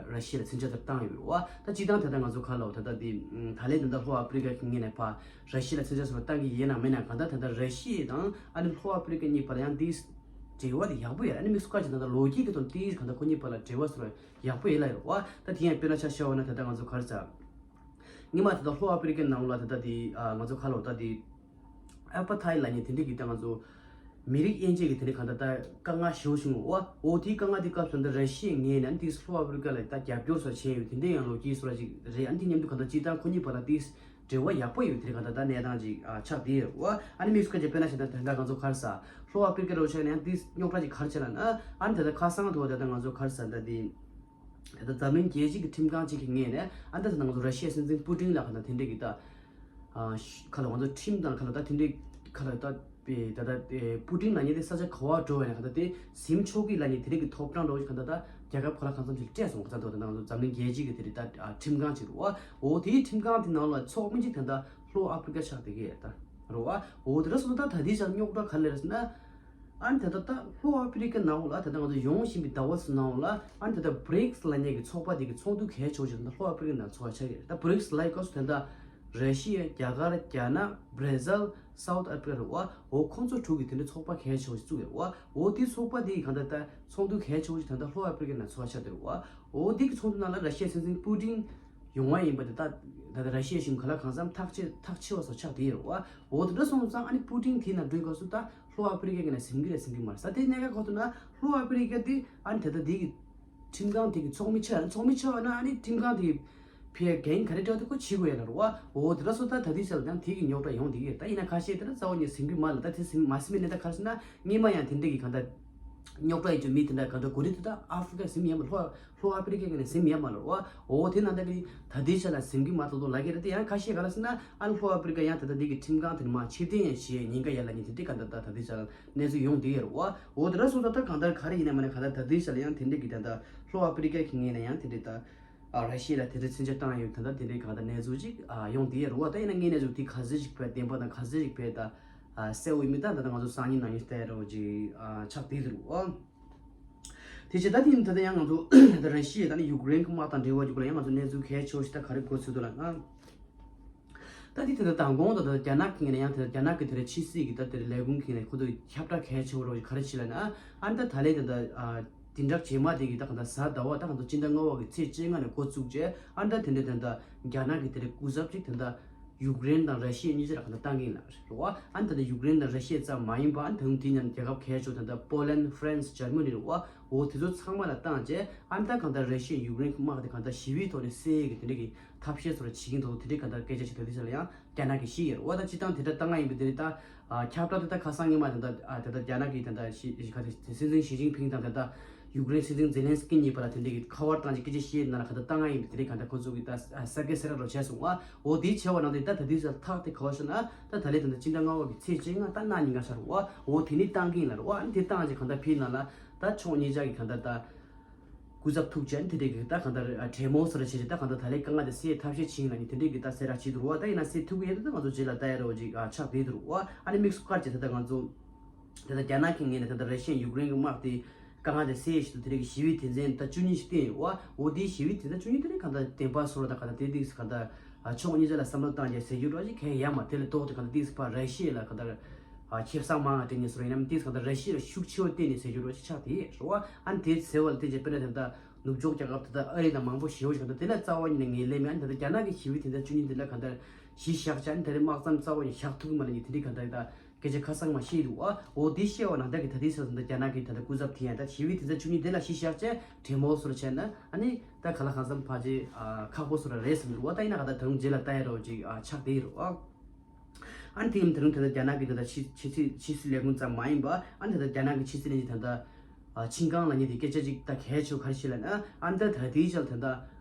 ར་ཤི་ཡ་ལ་མཚོན་ཆ་དེ་བཏང་ཡོད་རེད་བ། ད་སྤྱིར་བཏང་ད་ད་ང་ཚོ་ག་ལ་ད་ད་དེ་ད་ལས་ད་ད་ལྷོ་ཨ་ཧྥི་རི་ཀའི་གི་ངོས་ནས་ཕར་ར་ཤི་ཡ་ལ་མཚོན་ཆ་སོགས་བཏང་གི་ཡིན་ན་མིན་ན་གང་ལྟར་ད་ད་ར་ཤི་ཡ་དང་ཨ་ནི་ལྷོ་ཨ་ཧྥི་རི་ཀ་གཉིས་བར་ཡང་དེ་འབྲེལ་བ་དེ་ཡག་པོ་ཡོད། ཨ་ནི་དམིགས་སུ་བཀར་གྱི་ད་ད་ལོ་རྒྱུས་ཀྱི་དོན་དེ་གང་ལྟར་ཁོ་གཉིས་བར་ལ་འབྲེལ་བ་སོགས་ཡག་པོ་ཡོད་ལ་ཡོད་རེད་བ། ད་དེ་ཡང་དཔེར་ན་ཆ་བཞག་པ་ན་ད་ལྟ་ང་ཚོ་ག་རེ་ཟེར། སྔོན་མ་ད་ལྟ་ལྷོ་ཨ་ཧྥི་རི་ཀའི་ནང་ལ་ད་ལྟ་དེ་ང་ཚོ་ག་ལ་ད་དེ་ཨ་པ་ཐའི་ལབ་མཁན་དེ་འདྲ་གི་ད་ང་ཚོ་མི་རིགས་དབྱེ་འབྱེད་ཀྱི་དེ་འདྲ་གང་ལྟར་ད་དཀའ་ངལ་ཞེ་པོ་བྱུང་བ། འོ་དེའི་དཀའ་ངལ་དེ་སྐབས་སུ་ད་ར་ཤི་ཡའི་ངོས་ནས་དེ་ལྷོ་ཨ་ཧྥི་རི་ཀ་ལ་ད་རྒྱབ་སྐྱོར་སོགས་བྱས་ཡོད། དེ་འདྲ་ཡང་ལོ་རྒྱུས་སོགས་ཅིག་རེད། ཨ་ནི་དེ་མཉམ་དུ་གང་ལྟར་སྤྱིར་བཏང་ཁོ་གཉིས་བར་ལ་དེ་འབྲེལ་བ་ཡག་པོ་ཡོད་དེ་གང་ལྟར་ད་གནས་སྟངས་ཅིག་ཆགས་བསྡད་ཡོད་རེད་བ། ཨ་ནི་དམིགས་སུ་བཀར་གྱི་དཔེར་ན་བྱས་ན་ད་ལྟ་ང་ཚོ་ག་རེ་ཟེར་ལྷོ་ཨ་ཧྥི་རི་ཀ་རོ་ཆ་ནས་ཡང་དེ་རྙོག་དྲ་ཅིག་ག་རེ་བྱས་ལབ་ན་ཨ་ནི་ད་ལྟ་ཁ་སང་དུ་ད་ལྟ་ང་ཚོ་ག་རེ་ཟེར་ད་དེ། ད་ལྟ་འཛམ་གླིང་རྒྱལ་སྤྱི་གི་ཁྲིམས་ཁང་གཅིག་གི་ངོས་ནས་ཨ་ད་ད་ང་ཚོ་ར་ཤི་ཡའི་སྲིད་འཛིན་པུ་ཏིན་ལ་ག་ད་དེ་འདྲས་ཀྱི་ད་ཨ་ཤ་ཁ་ལ་ང་ཚོ་ཁྲིམས་དང་ཁ་ལ་ད་དེ་འདྲས་ཁ་ལ་ད་པེ་ད་ད་པེ་པུ་ཏིན་ལ་ཉེ་དེ་ས་ཆ་ག་བ་འགྲོ་བས་ན་ག་ད་དེ་ཟིན་ཆོག་གི་ལ་ཉེ་དེ་འདྲས་ཀྱི་ཐོབ་ཐང་འགྲོ་གི་ག་ད་ད་རྒྱལ་ཁབ་ག་ལ་གང་འཚམ་ཞིག་སྤྲད་སོང་ག་ད་ད་ང་ཚོ་འཛམ་གླིང་རྒྱལ་སྤྱི་གི་དེ་རེད་ད་ཨ་ཁྲིམས་ཁང་ཅིག་རུ་བ། འོ་དེའི་ཁྲིམས་ཁང་དེ་ནང་ལ་ཚོགས་མི་གཅིག་ད་ད་ལྷོ་ཨ་ཧྥི་རི་ཀ་ཆགས་བསྡད་ཀྱི་ཡོད་ད་རུ་བ། འོ་དེ་འདྲ་སོང་ད་ད་དེའི་ཆ་རྙོག་དྲ་ག་ལ་རེད་ཟེར་ན། ཨ་ནི་ད་ལྟ་ད་ལྷོ་ཨ་ཧྥི་རི་ཀ་ནང་ལ་ད་ལྟ་ང་ཚོ་ཡོང་བཞིན་པའི་ཟླ་བ་ཚོ་ནང་ལ་ཨ་ནི་ད་ལྟ་བྷི་རིགས་ལབ་མཁན་གྱི་ཚོགས་པ་དེ་གི་ཚོགས་འདུ་གལ་ཆེ་བ་ཞིག་ད་ལྟ་ལྷོ་ཨ་ཧྥི་རི་ཀ་ནང་ཚོགས་པ་ཆགས་ཀྱི་རེད། ད་བྷི་རིགས་ལབ་ཡག་སྐབས་སུ་ད་ལྟ་ར་ཤི་ཡ། རྒྱ་གར། རྒྱ་ནག། བྷར་ཛིལ། སའུ་ཐི་ཨ་ཧྥི་རི་ཀ་རེད་བ། འོ་ཁོང་ཚོ་དྲུག་གིས་དེ་འདྲའི་ཚོགས་པ་གལ་ཆེ་བ་ཞིག་བཙུགས་ཡོད་རེད་བ། འོ་དེའི་ཚོགས་པ་དེ་གི་གང་ལྟར་ད་ཚོགས་འདུ་གལ་ཆེ་བ་ཞིག་ད་ལྟ་ལྷོ་ཨ་ཧྥི་རི་ཀ་ནང་ཚོགས་པ་ཆགས་བསྡད་རེད་བ། འོ་དེ་གི་ཚོགས་འདུ་ནང་ལ་ར་ཤི་ཡའི་སྲིད་འཛིན་པུ་ཏིན། ཡོང་བ་ཡིན་པ་དེ་ད་ད་ལྟ་ར་ཤི་ཡ་གཞུང་ག་ལ་གང་འཚམ་ཐག་ཆེ་ཐག་ཆེ་བ་སོགས་ཆགས་བསྡད་ཡོད་རེད་བ། འོ་དེ་འདྲ་སོང་ཙང་ཨ་ནི་པུ་ཏིན་དེ་ནང་འགྲོ་དུས་སྐབས་སུ་ད་ལྷོ་ཨ་ཧྥེ་རི་ཀའི་ངོས་ནས་ཟིན་གི་རེད་ཟིན་གི་མ་རེད། ས་དེ་གནད་འགག་ག་རེ་ཟེར་ན་ལྷོ་ཨ་ཧྥེ་རི་ཀ་དེ་ཨ་ནི་ད་ལྟ་དེ་གི་ཁྲིམས་ཁང་དེ་གི་ཚོགས་མི་ཆགས་ཚོགས་མི་ཆགས་ན་ཨ་ནི་ཁྲིམས་ཁང་དེ་གི་ཕར་འགན་ག་རེ་སྤྲད་འདུག་ཁོ་བྱེད་དགོས་ཡ་ལ་རེད་བ། འོ་དེ་འདྲ་སོང་ཙང་ད་དེའི་ཆ་ལ་ཡང་དེ་གི་རྙོག་དྲ་ཡོང་བསྡད་ཀྱི་རེད། ད་ཡིན་ན་ཁ་ཤས་དེ་ད་རྩ་བ་ཉིད་ཟིན་གི་མ་རེད། ད་དེ་ཟིན་མ་ཟིན་པའི་གནས་སྟངས་ག་རེ་ཟེར་ན་སྔོན་མ་ཡང་དེ་འདྲ་གི་གང་ལྟར་རྙོག་དྲ་ཡོད་རྒྱུ་མི་དེ་འདྲ་གང་འདྲ་གོ་རིགས་དེ་ད་ཨ་ཧྥེ་རི་ཀ་ཟིན་ཡ་མ་ལྷོ་ལྷོ་ཨ་ཧྥེ་རི་ཀའི་ངོས་ནས་ཟིན་ཡ་མ་ལ་རེད་བ། འོ་དེ་ནང་ད་གི་ད་ལྟའི་ཆ་ལ་ཟིན་གི་མ་ཐོག་ཐོག་ལ་གི་རེད། དེ་ཡང་ཁ་ཤས་ག་རེ་ཟེར་ན་ཨ་ལྷོ་ཨ་ཧྥེ་རི་ཀ་ཡང་ད་ལྟ་འདི་གི་ཁྲིམས་ཁང་དེ་ནས་མར་ཕྱིར་འཐེན་ཡང་བྱེད་ཉེན་ཁ་ཡོད་ལབ་མཁན་དེ་འདྲའི་གང་ལྟར་ད་ད་ལྟའི་ཆ་ལ་གནས་ཚུལ་ཡོང་བསྡད་ཡོད་རེད་བ། འོ་དེ་འདྲ་སོང་ཙང་ད་གང་ལྟར་ག་རེ་ཡིན་ན་མ་ན་གང་ལྟར་ད་ལྟའི་ཆ་ལ་ཡང་དེ་འདྲའི་གི་ད་ལྟ་ལྷོ་ཨ་ཧྥེ་རི་ཀ་གི་ངོས་ནས་ཡང་དེ་འདྲའི་ད་ཨ་ར་ཤི་ཡ་ལ་དེ་འདྲའི་མཚོན་ཆ་བཏང་ཡོད། ད་ལྟ་དེ་འདྲའི་གང་ལྟར་གནས་ཚུལ་ཅིག་ཨ་ཡོང་བསྡད་ཡོད་རེད་བ། ད་ཡིན་ན་དངོས་གནས་ཚུལ་དེ་ག་ཚོད་ཅིག་བས་བདེན་པ་དང་ག་ཚོད་ཅིག་བས་ད་ཨ་གསལ་བོ་ཡིན་མིན་ད་ད་ལྟ་ང་ཚོ་སང་ཉིན་གནངས་ཉིན་ལྟ་ཡ་འདྲ་བོ་ཅིག་ཨ་ཆགས་བསྡད་ཡོད་རེད་བ། དེ་བྱས་ད་དེ་ཡིན་ད་ལྟ་ཡང་ང་ཚོ་ད་ར་ཤི་ཡ་དང་ནི་ཡུཀ་རེན་གྱི་དམག་དང་འབྲེལ་བ་འཇུག་ལ་ཡང་ང་ཚོ་གནས་ཚུལ་གལ་ཆེ་བོ་ཞིག་ད་ག་རེ་འགོ་ཚུགས་འདུག་ལབ་ན། ད་དེ་ད་ལྟ་མདང་དགོང་ད་ལྟ་རྒྱ་ནག་གི་ངོས་ནས་ཡང་ད་ལྟ་རྒྱ་ནག་གི་དེ་རེད་ཕྱི་སྲིད་ཀྱི་ད་དེ་རེད་ལས་ཁུངས་ཀྱི་ངོས་ནས་ཁོ་ཚོ་ཁྱབ་བསྒྲགས་གལ་ཆེ་བོ་རོགས་ག་རེ་བྱས་ལབ་ན་ཨ་ནི་ད་ད་ལན་ད་ལྟ་ཨ་བདུན་ཕྲག་རྗེས་མ་དེ་གི་ད་ག་ད་གཟའ་ཟླ་བ་ད་ག་ད་སྤྱི་ཟླ་ལྔ་པ་གི་ཚེས་བཅོ་ལྔ་ནས་འགོ་བཙུགས་རྗེས་ཨ་ནི་ད་དེ་འདྲ་ད་ད་རྒྱ་ནག་གི་དེ་རེད་སྐུ་ཚབ་ཅིག་ད་ད། ཡུཀ་རེན་དང་ར་ཤི་ཡ་གཉིས་ཆ་ལ་གང་ལྟར་བཏང་གི་ཡིན་ལ་རེད་བ། ཨ་ནི་ད་ལྟ་ཡུཀ་རེན་དང་ར་ཤི་ཡ་ཙམ་མ་ཡིན་པ་ཨ་ནི་ད་དུང་དེ་མཉམ་རྒྱལ་ཁབ་གལ་ཆེ་ད་ལྟ་པོ་ལན་ཧྥ་རན་སི་འཇར་མ་ནི་རེད་བ། འོ་དེ་ཚོ་ཚང་མ་ལ་བཏང་རྗེས་ཨ་ནི་ད་གང་ལྟར་ར་ཤི་ཡ་ཡུཀ་རེན་གྱི་དམག་དེ་གང་ལྟར་ཞི་བའི་ཐོག་ནས་སེལ་ཡས་ཀྱི་དེ་འདྲ་གི་ཐབས་ཤེས་ཚོ་ར་བྱེད་ཀྱི་འདུག་དེ་འདྲའི་གང་ལྟར་སྐད་ཆ་ཞིག་ད་ལྟའི་ཆ་ལ་ཡང་རྒྱ་ནག་གིས་བཤད་ཡོད་རེད་བ། ད་སྤྱིར་བཏང་དེ་འདྲ་བཏང་ཡ་ཡིན་པ་དེ་རེད། ད་ཁྱབ་བསྒྲགས་དེ་ད་ཁ་སང་ཉི་མ་དེ་ད་དེ་ད་རྒྱ་ནག་གི་དེ་ད་ཞི་ག་དེ་སྲིད་འཛིན་ཞི་ཅིན་ཕིང་དང་དེ་ད། ཡུཀ་རེན་སྲིད་འཛིན་ཛེ་ལན་སི་ཀི་གཉིས་བར་ལ་དེ་འདྲའི་གི་ཁ་པར་བཏང་ཅིག་སྐད་ཆ་བཤད་ན་ལ་ག་ད་བཏང་ང་ཡིན་པའི་དེ་འདྲའི་ག་ད་ཁོ་ཚོ་གི་ད་ས་སྐད་སེ་ར་རོ་བྱས་སོང་བ། འོ་དེའི་ཆེ་བ་ནང་དེ་ད་ད་དུས་ས་ཐག་དེ་ག་བ་ཤོད་ན་ད་ད་ལེ་དེ་འདྲ་སྤྱི་ཟླ་ལྔ་པ་གི་ཚེས་བཅོ་ལྔ་ད་གནངས་ཉིན་ག་ཤར་བ། འོ་དེ་ནི་བཏང་གི་ཡིན་ལ་རོ་ཨ་ནི་དེ་བཏང་ཅིག་ག་ད་ཕི་ན་ལ་ད་ཕྱོགས་གཉིས་ཆ་གི་ག་ད་ད་སྐུ་ཚབ་ཐུག་ཅན་དེ་འདྲའི་གི་ད་ག་ད་གྲོས་མོལ་སོ་ར་བྱས་ཅིག་ད་ག་ད་ད་ལེ་དཀའ་ངལ་དེ་སེལ་ཐབས་ཤེས་བྱིན་ལ་ནི་དེ་འདྲའི་གི་ད་སེ་ར་བྱེད་དུ་རོ་ད་ཡིན་ན་སེལ་ཐུབ་གི་ཡོད་ད་ང་ཚོ་རྗེས་ལ་ད་ཡ་རོ་ཅིག་ཆགས་བསྡད་དུ་རོ་ཨ་ནི་དམིགས་སུ་བཀར་ཅིག་ད་ད་ང་ཚོ། དེ་ལྟར་རྒྱ་ནག་གི་ངོས་ནས་དེ་ལྟར་ར་ཤི་ཡ་ཡུཀ་རེན་གྱི་དམག་དེ་དཀའ་ངལ་དེ་སེལ་ཡས་ཆེད་དུ་དེ་རིང་གི་ཞི་བའི་དོན་ཚན་ད་བཅུ་གཉིས་ཤིག་བཏིང་ཡོད་བ། འོ་དེའི་ཞི་བའི་དོན་ཚན་བཅུ་གཉིས་དེ་རིང་གང་ལྟར་བདེན་པ་སོར་དང་གང་ལྟར་དེ་ཏིག་གང་ལྟར་ཕྱོགས་གཉིས་ཆ་ལ་བསམ་བློ་བཏང་རྒྱུ་ཟེར་རྒྱུ་འདྲ་ཞིག་གང་ཡང་མ་དེ་ལས་ལྡོག་སྟེ་གང་ལྟར་ཏིག་ཕར་ར་ཤི་ཡ་ལ་གང་ལྟར་ཁེ་བཟང་མང་བ་སྤྲད་ནས་སོར་ཡིན་ནམ་ཏིག་གང་ལྟར་ར་ཤི་ཡ་ལ་ཤུགས་ཆེ་བ་བསྟན་ནས་ཟེར་རྒྱུ་འདྲ་ཞིག་ཆགས་དེ་རེད་བ། ཨ་ནི་དེ་ཟེར་བ་ལ་བརྟེན་བྱས་དཔེར་ན་དེ་ལྟར་ནུབ་ཕྱོགས་རྒྱལ་ཁབ་དེ་ལྟར་ཨ་རི་དང་མང་པོ་ཞེ་བོ་ཞིག་གང་ལྟར་དེ་ལ་རྩ་བ་ཉིད་ནས་ངོས་ལེན་མེད། ཨ་ནི་ད་ལྟ་རྒྱ་ནག་གི་ཞི་བའི་དོན་ཚན་བཅུ་གཉིས་དེ་ལ་གང་ལྟར་གཞི་བཞག་བྱས་ཨ་ནི་ད་རེས་དམག་མཚམས་རྩ་བ་ནས་བཞག་ཐུབ་ཀྱི་མ་རེད་ཉིད་དེ་འདྲའི་གང་ལྟར་ད། སྐད་ཆ་ཁ་སང་མ་བཤད་འདུག་ཨ། འོ་དེ་བཤད་པ་ནང་ལྟར་གྱི་ད་ལྟའི་ཆར་ད་རྒྱ་ནག་གི་ད་ལྟ་སྐུ་ཚབ་དེ་ཡང་ད་ཞི་བའི་དོན་ཚན་བཅུ་གཉིས་དེ་ལ་གཞི་བཞག་བྱས་གྲོས་མོལ་སོར་བྱས་ན་ཨ་ནི་ད་ག་ལ་གང་འཚམ་ཕལ་ཆེར་ཨ་ཁག་པོ་སོར་རེད་བསམ་འདུག་ཨ། ད་ཡིན་ན་ག་ད་ད་རུང་རྗེས་ལ་ལྟ་ཡ་རོགས་ཅིག་ཨ་ཆགས་བསྡད་ཡོད་རེད་ཨ། ཨ་ནི་དེ་ཡིན་ད་རུང་ད་ལྟ་རྒྱ་ནག་གི་ད་ལྟ་ཕྱི་ཕྱི་སྲིད་ཕྱི་སྲིད་ལས་ཁུངས་ཙམ་མ་ཡིན་པ་ཨ་ནི་ད་ལྟ་རྒྱ་ནག་གི་ཕྱི་སྲིད་ལས་ཁུངས་ད་ལྟ་ཨ་ཆིང་ཀང་ལ་ཉེ་དེ་སྐད་ཆ་ཅིག་ད་གལ་ཆེ་བ་ག་རེ་བཤད་ལབ་ན་ཨ་ནི་ད་ད་ལྟའི་ཆར་ད་ལྟ།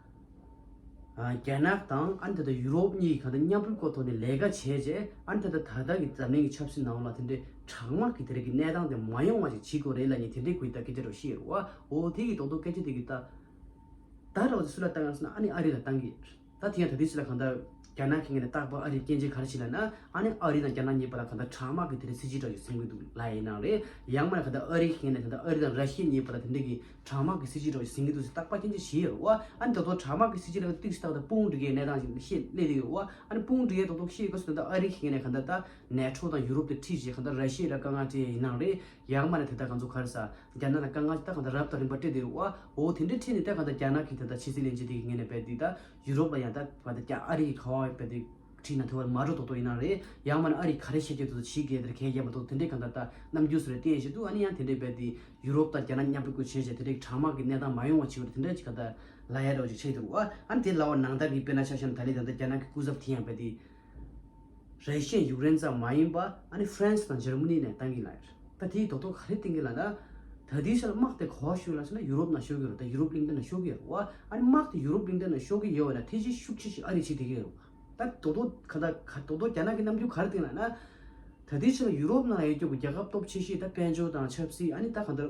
རྒྱ་ནག་དང་ཨ་ནི་ད་ལྟ་ཡུ་རོབ་གཉིས་ཀྱིས་གང་ལྟར་མཉམ་རུབ་སྐོར་ཐོག་ནས་ལས་ཀ་བྱས་རྗེས་ཨ་ནི་ད་ལྟ་ད་ལྟ་གི་འཛམ་གླིང་གི་ཆབ་སྲིད་ནང་ལ་དེ་འདྲའི་དྲག་དམག་གི་དེ་རིགས་ཀྱི་གནས་སྟངས་དེ་མ་ཡོང་བ་ཞིག་བྱེད་དགོས་རེད་ལབ་ནས་དེ་འདྲའི་ཁོས་ད་སྐད་ཆ་རོགས་བཤད་ཡོད་རེད་བ། འོ་དེ་གི་རྡོག་རྡོག་སྐད་ཆ་དེ་གི་ད་ད་རོགས་སུ་ལ་བཏང་ཡང་སོང་ན་ཨ་ནི་ཨ་རི་ལ་བཏང་གི་ཡོད་རེད། ད་དེ་ཡང་ད་དུས་སུ་ལ་གང་ལྟར་རྒྱ་ནག་གི་ངོས་ནས་རྟག་པར་ཨ་རིའི་སྐྱོན་བརྗོད་ག་རེ་བྱེད་ལབ་ན་ཨ་ནི་ཨ་རི་དང་རྒྱ་ནག་གཉིས་བར་ལ་གང་ལྟར་དྲག་དམག་གི་དེ་རིགས་སྲིད་ཇུས་འདྲ་ཞིག་འཛིན་གི་འདུག་ལབ་ཡིན་ནའང་རེད། ཡང་མིན་ན་གང་ལྟར་ཨ་རི་གི་ངོས་ནས་གང་ལྟར་ཨ་རི་དང་ར་ཤི་ཡ་གཉིས་བར་ལ་དེ་འདྲ་གི་དྲག་དམག་གི་སྲིད་ཇུས་འདྲ་ཞིག་འཛིན་གྱི་འདུག་ཟེར་རྟག་པར་སྐྱོན་བརྗོད་བྱས་ཡོད་རེད་བ། ཨ་ནི་ད་དུང་དྲག་དམག་གི་སྲིད་ཇུས་ལ་ཏིག་ཙམ་ད་དཔུང་སྒྲིག་ཡའི་གནས་སྟངས་ཤིག་བཤད་སླེབས་ཀྱི་ཡོད་རེད་བ། ཨ་ནི་དཔུང་སྒྲིག་ཡའི་རྡོག་རྡོག་བཤད་ཡོད་སྐབས་སུ་ད་ཨ་རི་གི་ངོས་ནས་གང་ལྟར་ད་ནེ་ཊོ་དང་ཡུ་རོབ་དེ་ཁྲིད་བྱས་གང་ལྟར་ར་ཤི་ཡ་ལ་དཀའ་ངལ་སྤྲད་ཡིན་ནའང་རེད། ཡང་མིན་ན་དེ་ལྟར་གང་ཚོ་ག་རེ་ཟ་རྒྱ་ནག་ལ་དཀའ་ངལ་ད་གང་ལྟར་རབ་དང་རིམ་པ་སྤྲད་བསྡད་རེད་བ། འོ་དེ་འདྲའི་ཁྲིད་ནས་ད་གང་ལྟར་རྒྱ་ནག་གི་ད་ལྟ་ཕྱི་སྲིད་བློན་ཆེན་དེ་གི་ངོས་ནས་རྦད་དེ་ད་ཡུ་རོབ་ལ་ཡང་ད་བ་ད་རྒྱ་ཨ་རི་གི་ག་བ་རྦད་དེ་ཁྲིད་ན་ཐུབ་པ་མ་འགྲོ་རྡོག་རྡོག་ཡིན་ནའང་རེད། ཡང་མིན་ན་ཨ་རི་ག་རེ་བཤད་རྒྱུ་དེ་ཚོ་བྱེད་དགོས་དེར་གལ་ཡ་མ་གཏོགས་དེ་འདྲའི་གང་ལྟར་ད་རྣམ་འགྱུར་སོ་རེ་བསྟན་བཞིན་དུ་ཨ་ནི་ཡང་དེ་འདྲའི་རྦད་དེ་ཡུ་རོབ་དང་རྒྱ་ནག་མཉམ་པོ་བསྐོས་བྱས་བྱས་དེ་འདྲའི་གྲང་དམག་གི་གནས་སྟངས་མ་ཡོང་བ་བྱེད་པར་དེ་འདྲ་ཅིག་ག་ད་ལ་ཡ་རོགས་ཅིག་བྱས་འདུག་བ། ཨ་ནི་དེ་ལ་བ་ནང་ལྟར་གྱི་དཔེར་ན་ཆ་བཞག་ན་ད་ལི་ད་ལྟ་རྒྱ་ནག་གི་སྐུ་ཚབ་དེ་ཡང་རྦད་དེ་རེ་ཤན་ཡུཀ་རེན་ཙམ་མ་ཡིན་པ་ཨ་ནི་ཧྥ་རན་སི་དང་འཇར་མ་ནི་ནས་བཏང་གི་ལ་ཡོད། ད་དེའི་རྡོག་རྡོག་ག་རེ་བསྟན་གི་ལ་ན། ད་དེའི་ཆར་དམག་དེ་ག་བ་ཤོར་ལ་ཟེར་ན་ཡུ་རོབ་ནང་ཤོར་གི་ཡོད་རེད། ད་ཡུ་རོབ་གླིང་ཕྲན་ནང་ཤོར་གི་ཡོད་རེད་བ། ཨ་ནི་དམག་དེ་ཡུ་རོབ་གླིང་ཕྲན་ནང་ཤོར་གི་ཡོད་བ་ན་ཐེ་ཇི་ཤུགས་ཆེ་ཞིག་ཨ་རི་བྱེད་བསྡད་གི་ཡོད་རེད་བ། ད་རྡོག་རྡོག་ག་ད་ག་རྡོག་རྡོག་རྒྱ་ནག་གི་རྣམ་འགྱུར་ག་རེ་བསྟན་ལ་ན། ད་དེའི་ཆར་ཡུ་རོབ་ནང་ཡོད་རྒྱུ་གི་རྒྱལ་ཁབ་སྟོབས་ཆེ་ཤོས་ད་དཔལ་འབྱོར་དང་ཆབ་སྲིད་ཨ་ནི་ད་ག་ད།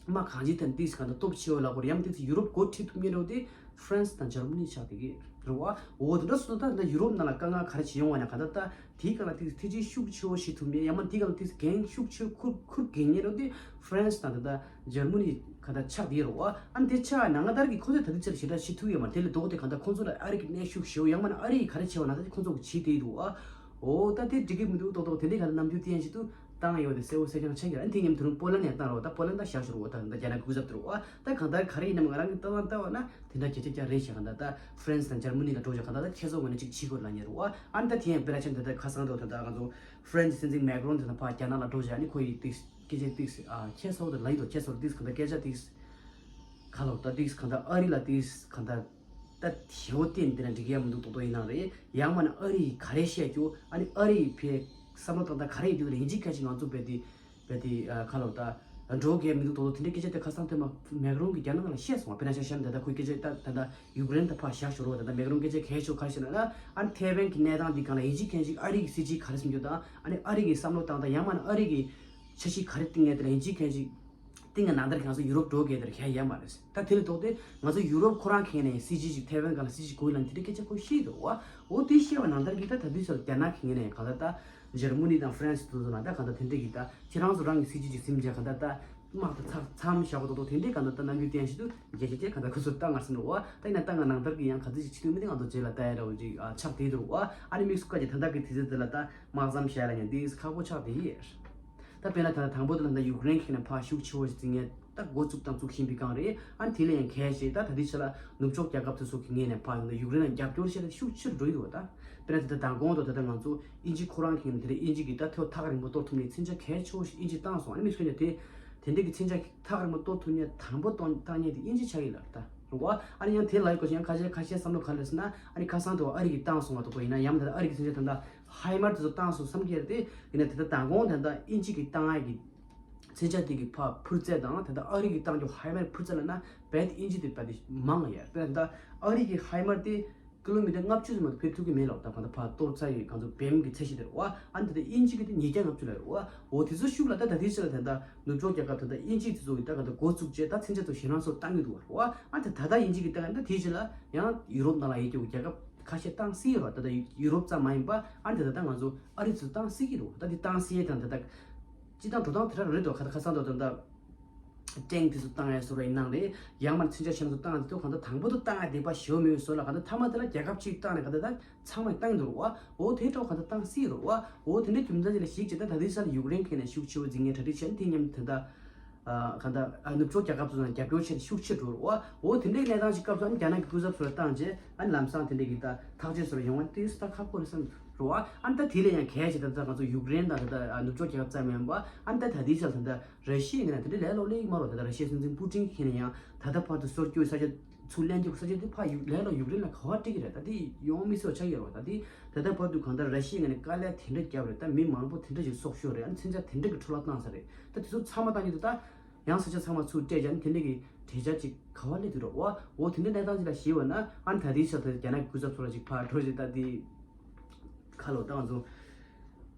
དམག་གང་ཅིའི་ཐད་ནས་ཏིག་ཙམ་གང་ལྟར་སྟོབས་ཆེ་བ་ལ་གོ་རེ་ཡང་ཏིག་ཙམ་ཡུ་རོབ་འགོ་ཁྲིད་ཐུབ་མཁན་རོགས་དེ་ཧྥ་རན་སི་དང་འཇར་མ་ནི་ཆགས་བསྡད་ཀྱི་རེད་བ། འོ་དེ་འདྲ་སོང་ཙང་ད་ཡུ་རོབ་ནང་ལ་དཀའ་ངལ་ག་རེ་ཞིག་ཡོང་བ་ན་ག་ད་ད་དེའི་སྒང་ལ་ཏིག་ཙམ་ཐེ་ཇི་ཤུགས་ཆེ་བོ་ཞིག་ཐུབ་མཁན་ཡང་མིན་དེའི་སྒང་ལ་ཏིག་ཙམ་འགན་ཤུགས་ཆེ་བོ་འཁུར་འཁུར་འགན་ཉེ་རོགས་དེ་ཧྥ་རན་སི་དང་ད་ད་འཇར་མ་ནི་ག་ད་ཆགས་བསྡད་རེད་བ། ཨ་ནི་དེ་ཆགས་ནང་ལྟར་གྱི་ཁོ་ཚོས་ད་ལྟའི་ཆར་ཞེ་དྲག་བྱེད་ཐུབ་ཡོད་མ་རེད། དེ་ལས་ལྡོག་སྟེ་ག་ད་ཁོ་ཚོ་ལ་ཨ་རི་གི་གནོན་ཤུགས་ཞེ་བོ་ཡང་མིན་ན་ཨ་རི་ཡིས་ག་རེ་བྱས་པ་ན་ད་ཁོ་ཚོ་གིས་བྱེད་བསྡད་འདུག་བ། འོ་ད་དེ་འགྲིག་གི་མི་འདུག་རྡོག་རྡོག་དེ་འདྲའི་ག་ད་རྣམ་འགྱུར་བསྟན་བཞིན་དུ། བཏང་ཡོད་དེ་གསལ་པོ་གསལ་རྐྱང་ཆགས་ཀྱི་རེད། ཨ་ནི་དེ་མཉམ་དུ་རུང་པོ་ལན་ཡང་བཏང་རོགས། ད་པོ་ལན་ད་བཞག་ཞོར་འོ་ད་ད་རྒྱ་ནག་གི་སྐུ་ཚབ་དེ་རུ་འོ་ད་གང་ལྟར་ག་རེ་ཡིན་ནམ། ང་རང་གི་ལྟ་སྟངས་ལྟ་བ་ན་དེ་འདྲ་བྱེད་ཆེད་ཀྱང་རེད་ཞེས། གང་ལྟར་ད་ཧྥ་རན་སི་དང་འཇར་མ་ནི་ལ་འགྲོ་ཞེས་གང་ལྟར་ད་ཁྱེད་ཚོ་ངོས་ནས་ཅིག་བྱེད་དགོས་ལབ་མཁན་རུ་འོ། ཨ་ནི་ད་དེ་ཡང་དཔེར་ན་ཆེན་ད་ད་ཁ་སང་དུ་ད་ད་ང་ཚོ་ཧྥ་རན་སི་སྲིད་འཛིན་མེག་རོན་དེ་ད་ཕར་རྒྱ་ནག་ལ་འགྲོ་ཞེས། ཨ་ནི་ཁོ་ཡི་ཏིག་སྐད་ཆ་ཏིག་ཨ་ཁྱེད་ཚོ་ད་ལ་ཡི་དོ་ཁྱེད་ཚོར་ཏིག་གང་ལྟར་སྐད་ཆ་ཏིག་ག་ལོ་ད་ཏིག་གང་ལྟར་ཨ་རི་ལ་ཏིག་གང་ལྟར། ད་དེའོ་བསྟན་དེ་ན་འགྲིག་ཡ་མི་འདུག་ཏོག་ཏོ་ཡིན་ནང་རེད། ཡང་མིན་ན་ཨ་རི་ཡིས་ག་རེ་བཤད་རྒྱུ། ཨ་ནི་ཨ་རི་ཡིས་ཕའི་བསམ་བློ་བཏང་སྟངས་ག་རེ་ཡིན་རྒྱུ་དེ་ཡིན་གཅིག་ཁ་ཅིག་ང་ཚོ་བས་དེ་བས་དེ་ཁ་ལོ་ད་འགྲོ་གས་མི་འདུག་ཏོག་ཏོ་དེ་འདྲའི་སྐད་ཆ་དེ་ཁ་སང་དེ་མ་མེག་རོན་གྱིས་རྒྱ་ནག་ལ་བཤད་སོང་བ། དཔེར་ན་ཆ་བཞག་ན་ད་ལྟ་ཁོའི་སྐད་ཆ་ད་ད་ལྟ་ཡུཀ་རེན་ད་ཕར་བཞག་ཞོར་བ། ད་ལྟ་མེག་རོན་སྐད་ཆ་གས་ཆོག་ག་ཞིག་ན་ན་ཨ་ནི་ཐའེ་ཝན་གྱི་གནས་སྟངས་འདི་སྒང་ལ་ཡིན་གཅིག་ཁ་ཅིག་ཨ་རི་གི་སྲིད་ཇུས་ག་རེ་སེམས་རྒྱུ་དང་ཨ་ནི་ཨ་རི་གི་བསམ་བློ་བཏང་སྟངས་ཡང་མིན་ན་ཨ་རི་གི་འཆར་གཞི་ག་རེ་བཏིང་ངེས་དེ་ལ་ཡིན་གཅིག་ཁ་ཅིག་ཏིང་ངེ་ནང་ལྟར་ཁྱེད་ཚོ་ཡུ་རོབ་འགྲོ་གལ་དེར་གལ་ཡོད་མ་རེད། ད་དེ་ལས་ལྡོག་སྟེ་ང་ཚོ་ཡུ་རོབ་ཁོ་རང་གི་ངོས་ནས་སྲིད་ཇུས་ཅིག་ཐའེ་ཝན་སྒང་ལ་སྲིད་ཇུས་དགོས་ལབ་དེ་འདྲའི་སྐད་ཆ་ཁོ་བཤད་འདུག་བ། འོ་དེ་བཤད་པ་ནང་ལྟར་གྱི་ད་ད་དུས་ཚོད་རྒྱ་ནག་གི་ངོས་ནས་གང་ལྟར་ད་འཇར་མ་ནི་དང་ཧྥ་རན་སི་དེ་ཚོ་ནང་ད་གང་ལྟར་དེ་འདྲའི་གི་ད་ཁྱེད་རང་ཚོ་རང་གི་སྲིད་ཇུས་ཅིག་ཟིན་བྱས་གང་ལྟར་ད་དམག་ད་ཚགས་མཚམས་བཞག་གོ་ཏོག་ཏོག་དེ་འདྲའི་གང་ལྟར་ད་ནམ་རྒྱུན་བསྟན་བཞིན་དུ་རྒྱལ་སྤྱི་དེ་གང་ལྟར་ཁོ་ཚོ་ད་ང་སེམས་འགྲོ་བ། ད་ཡིན་ན་ད་ང་ནང་ལྟར་གྱི་ཡང་ག་ཚོད་ཅིག་བྱེད་ཐུབ་མིན་དེ་ང་ཚོ་རྗེས་ལ་ལྟ་ཡ་འདྲ་བོ་ཅིག་ཆགས་བསྡད་འདུག་བ། ཨ་ནི་དམིགས་སུ་བཀར་གྱི་ད་ལྟ་གི་དུས་ཚོད་དེ་ལ་ད་དམག་མཚམས་བཞག་ལ་ཡང་དེ་ཁག་པོ་ཆགས་བསྡད་ཡོད། ད་དཔེར་ན་ད་ལྟ་དང་པོ་དེ་ལ་ད་ཡུཀ་རེན་གྱི་ནས་ཕར་ཤུགས་ཆེ་བོ་ཞིག་འཛིང་ཡས་ད་འགོ་བཙུགས་དང་བཙུགས་བཞིན་པའི་སྒང་རེད། ཨ་ནི་དེ་ལས་ཡང་གལ་ཆེ་ད་ད་ལྟའི་ཆ་ལ་ནུབ་ཕྱོགས་རྒྱལ་ཁབ་དེ་ཚོ་གི་ངོས་ནས་ཕར་ཡུཀ་རེན་ལ་རྒྱབ་སྐྱོར་བྱས་ཏེ་ཤུགས་ཆེར་འགྲོ་ཡི་འདུག་བ། ད་དཔེར་ན་ད་ལྟ་མདང་དགོང་དུ་ད་ལྟ་ང་ཚོ་དབྱིན་ཇི་ཁོ་རང་གི་ནས་དེ་ལ་དབྱིན་ཇི་གི་ད་ཐོག་ཐག་རིང་པོ་གཏོར་ཐུབ་ནས་མཚོན་ཆ་གལ་ཆེ་བོ་ཞིག་དབྱིན་ཇི་བཏང་སོང་། ཨ་ནི་མི་ཚོས་ཀྱང་དེ་དེ་འདྲ་གི་མཚོན་ཆ་ཐག་རིང་པོ་གཏོར་ཐུབ་ནས་དང་པོ་གཏོང་བཏང་མཁན་དེ་དབྱིན་ཇི་ཆགས་ཡིན་ལབ་ད་རུང་བ། ཨ་ནི་ཡང་དེ་ལ་ཡི་གོ་ཞིང་ཁ་ཤས་ཁ་ཤས་བསམ་བློ་ག་རེ་ཟེར་ན་ཨ་ནི་ཁ་སང་དུ་ཨ་རི་གིས་བཏང་སོང་བ་དུ་གོ་ཡིན་ན་ཡང་ད་ལྟ་ཨ་རི་གི་མཚོན་ཆ་ད་ལྟ་ཧའི་མར་དེ་ཚོ་བཏང་སོང་བསམ་གྱི་རེད་དེ། ཡིན་ན་ད་ལྟ་མདང་དགོང་ད་ལྟ་དབྱིན་ཇི་གིས་བཏང་ཡ་གི་མཚོན་ཆ་དེ་གི་ཕར་འཕུར་ཚད་དང་ད་ལྟ་ཨ་རི་གིས་བཏང་རྒྱུ་ཧའི་མར་འཕུར་ཚད་ལ་ན་བལ་དེ་དབྱིན་ཇི་དེ་བལ་དེ་མང་ཡ་རེད། ད་ལྟ་ཨ་རི་གི་ཧའི་མར་དེ་ཀི་ལོ་མི་ཊར་ལྔ་བཅུ་ཙམ་མ་གཏོགས་ཕེབས་ཐུབ་ཀྱི་མེད་ལབ། ད་གང་ལྟར་ཕར་གཏོར་ཚད་ཡི་གང་ཚོ་བེམ་གི་ཚད་གཞི་དེ་རེད་བ། ཨ་ནི་ད་ལྟ་དབྱིན་ཇི་གི་དེ་ཉིས་བརྒྱ་ལྔ་བཅུ་ལ་རེད་བ། འོ་དེ་ཚོ་ཤུགས་ལ་ད་ད་དེའི་ཕྱིར་ལ་ད་ལྟ་ནུབ་ཕྱོགས་རྒྱལ་ཁབ་ད་ལྟ་དབྱིན་ཇི་དེ་ཚོ་གི་ད་གང་ལྟར་འགོ་བཙུགས་རྗེས་ད་མཚོན་ཆ་ཚོ་ཞེ་སྣང་ཚོ་བཏང་གི་འདུག་བ། རེད་བ། ཨ་ནི་ད་ད་ལྟ་དབྱིན་ཇི་གི་ད་གང་ལྟར་དེའི་ཕྱིར་ལ་ཡང་ཡུ་རོབ་ནང་ལ་ཡོད་ཀྱི་རྒྱལ་ཁབ་ཁ་ཤས་བཏང་སྲིད་ཡོད་རེད་བ། ད་ལྟ་ཡུ་རོབ་ཙམ་མ་ཡིན་པ་ཨ་ནི་ད་ད་ད་ང་ཚོ་ཨ་རི་ཚོ་བཏང་སྲིད་ཀྱི་རེད་བ། ད་དེ་བཏང་སྲིད་ཡས་དང་ད་ད་སྤྱི་བཏང་འགྲོ་སྟངས་དེ་འདྲ་རེད་འདུག་ཁ་ཁ་སང་དུ་ད་ད་ཊེང་དེ་ཚོ་བཏང་ཡས་བཟོ་འདྲ་ཡིན་ནའང་རེད། ཡང་མིན་ན་མཚོན་ཆ་ཆེན་པོ་བཏང་དེ་ཚོ་གང་ལྟར་དང་པོ་དུ་བཏང་ཡ་དེ་པ་ཞེ་པོ་མེད་པའི་བཟོ་ལ་གང་ལྟར་མཐའ་མ་དེ་ལ་རྒྱལ་ཁབ་གཅིག་བཏང་ནས་གང་ལྟར་ད་ཚང་མས་བཏང་འདུག་བ། འོ་དེ་འདྲ་གང་ལྟར་བཏང་སྲིད་རེད་བ། འོ་དེ་འདྲའི་རྒྱུ་མཚན་ཅིག་ལ་གཞིགས་བྱས་ད་ད་དེ་སར་ཡུཀ་རེན་གྱི་ནས་ཤུགས་ཆེ་བོ་འཛིང་ངེས་གྲ་སྒྲིག་བྱས་ནས་དེ་མཉམ་དུ་ད་ལྟ་ཨ་གང་ལྟར་ཨ་ནུབ་ཕྱོགས་རྒྱལ་ཁབ་ཚོ་དང་རྒྱབ་སྐྱོར་བྱས་ནས་ཤུགས་ཆེར་འགྲོ་རེད་བ། འོ་དེ་འདྲའི་གནས་སྟངས་ཅིག་སྐབས་སུ་ཨ་ནི་རྒྱ་ནག་གི་སྐུ་ཚབ་ཚོ་ལ་བཏང་རྗེས་ཨ་ནི་ལམ་སང་དེ་འདྲའི་གི་ད་ཐག་གཅོད་ཚོ་ལ་ཡོང་བ་དེ་ད་ཁག་པོ་རེད་བསམ་འདུག་རེད་བ། ཨ་ནི་ད་དེ་ལས་ཡང་གལ་ཆེ་ད་ལྟ་ང་ཚོ་ཡུཀ་རེན་དང་ད་ལྟ་ནུབ་ཕྱོགས་རྒྱལ་ཁབ་ཙམ་མིན་པ་ཨ་ནི་ད་ད་ལྟའི་ཆར་ད་ལྟ་ར་ཤི་ཡའི་ངོས་ནས་དེ་འདྲའི་ལས་སླ་པོ་སླེབས་ཀྱི་མ་རེད། ད་ལྟ་ར་ཤི་ཡའི་སྲིད་འཛིན་པུ་ཏིན་གྱི་ངོས་ནས་ཡང་ད་ལྟ་བར་དུ་སོར་སྐྱོད་ས་ཆ་ཚུར་ལེན་རྒྱུ་ས་ཆ་དེ་ཕར་ཡུ་ལས་སླ་པོ་ཡུཀ་རེན་ལ་ག་པར་སྤྲད་ཀྱི་རེད། ད་དེ་ཡོང་མི་སྲིད་པ་ཆགས་ཀྱི་རེད་བ། ད་དེ་ད་ལྟ་བར་དུ་གང་ལྟར་ར་ཤི་ཡའི་ངོས་ནས་དཀའ་ལས་དེ་འདྲ་བརྒྱབ་རེད། ད་མི་མང་པོ་དེ་འདྲ་ཞིག་སྲོག་ཤོར་རེད། ཨ་ནི་མཚོན་ཆ་དེ་འདྲ་གི་འཕྲོ་བརླག་བཏང་ས་རེད། ད་དེ་ཚོ་ཚང་མ་བཏང་རྒྱུ་དེ་ད་ཡང་ས་ཆ་ཚང་མ་ཚུར་སྤྲད་བྱས་ཨ་ནི་དེ་འདྲ་གི་གྲོས་འཆར་ཅིག་ག་པར་སླེབས་འདུག་རེད་བ། འོ་དེ་འདྲའི་གནས་སྟངས་ཅིག་ལ་གཞིགས་པ་ན་ཨ་ནི་ད་ལྟའི་ཆར་ད་རྒྱ་ནག་གི་སྐུ་ཚབ་ཚོ་ལ་ཅིག་ཕར་འགྲོ་བྱས་ད་དེ་ཁ་ལོ་ད་ང་ཚོ་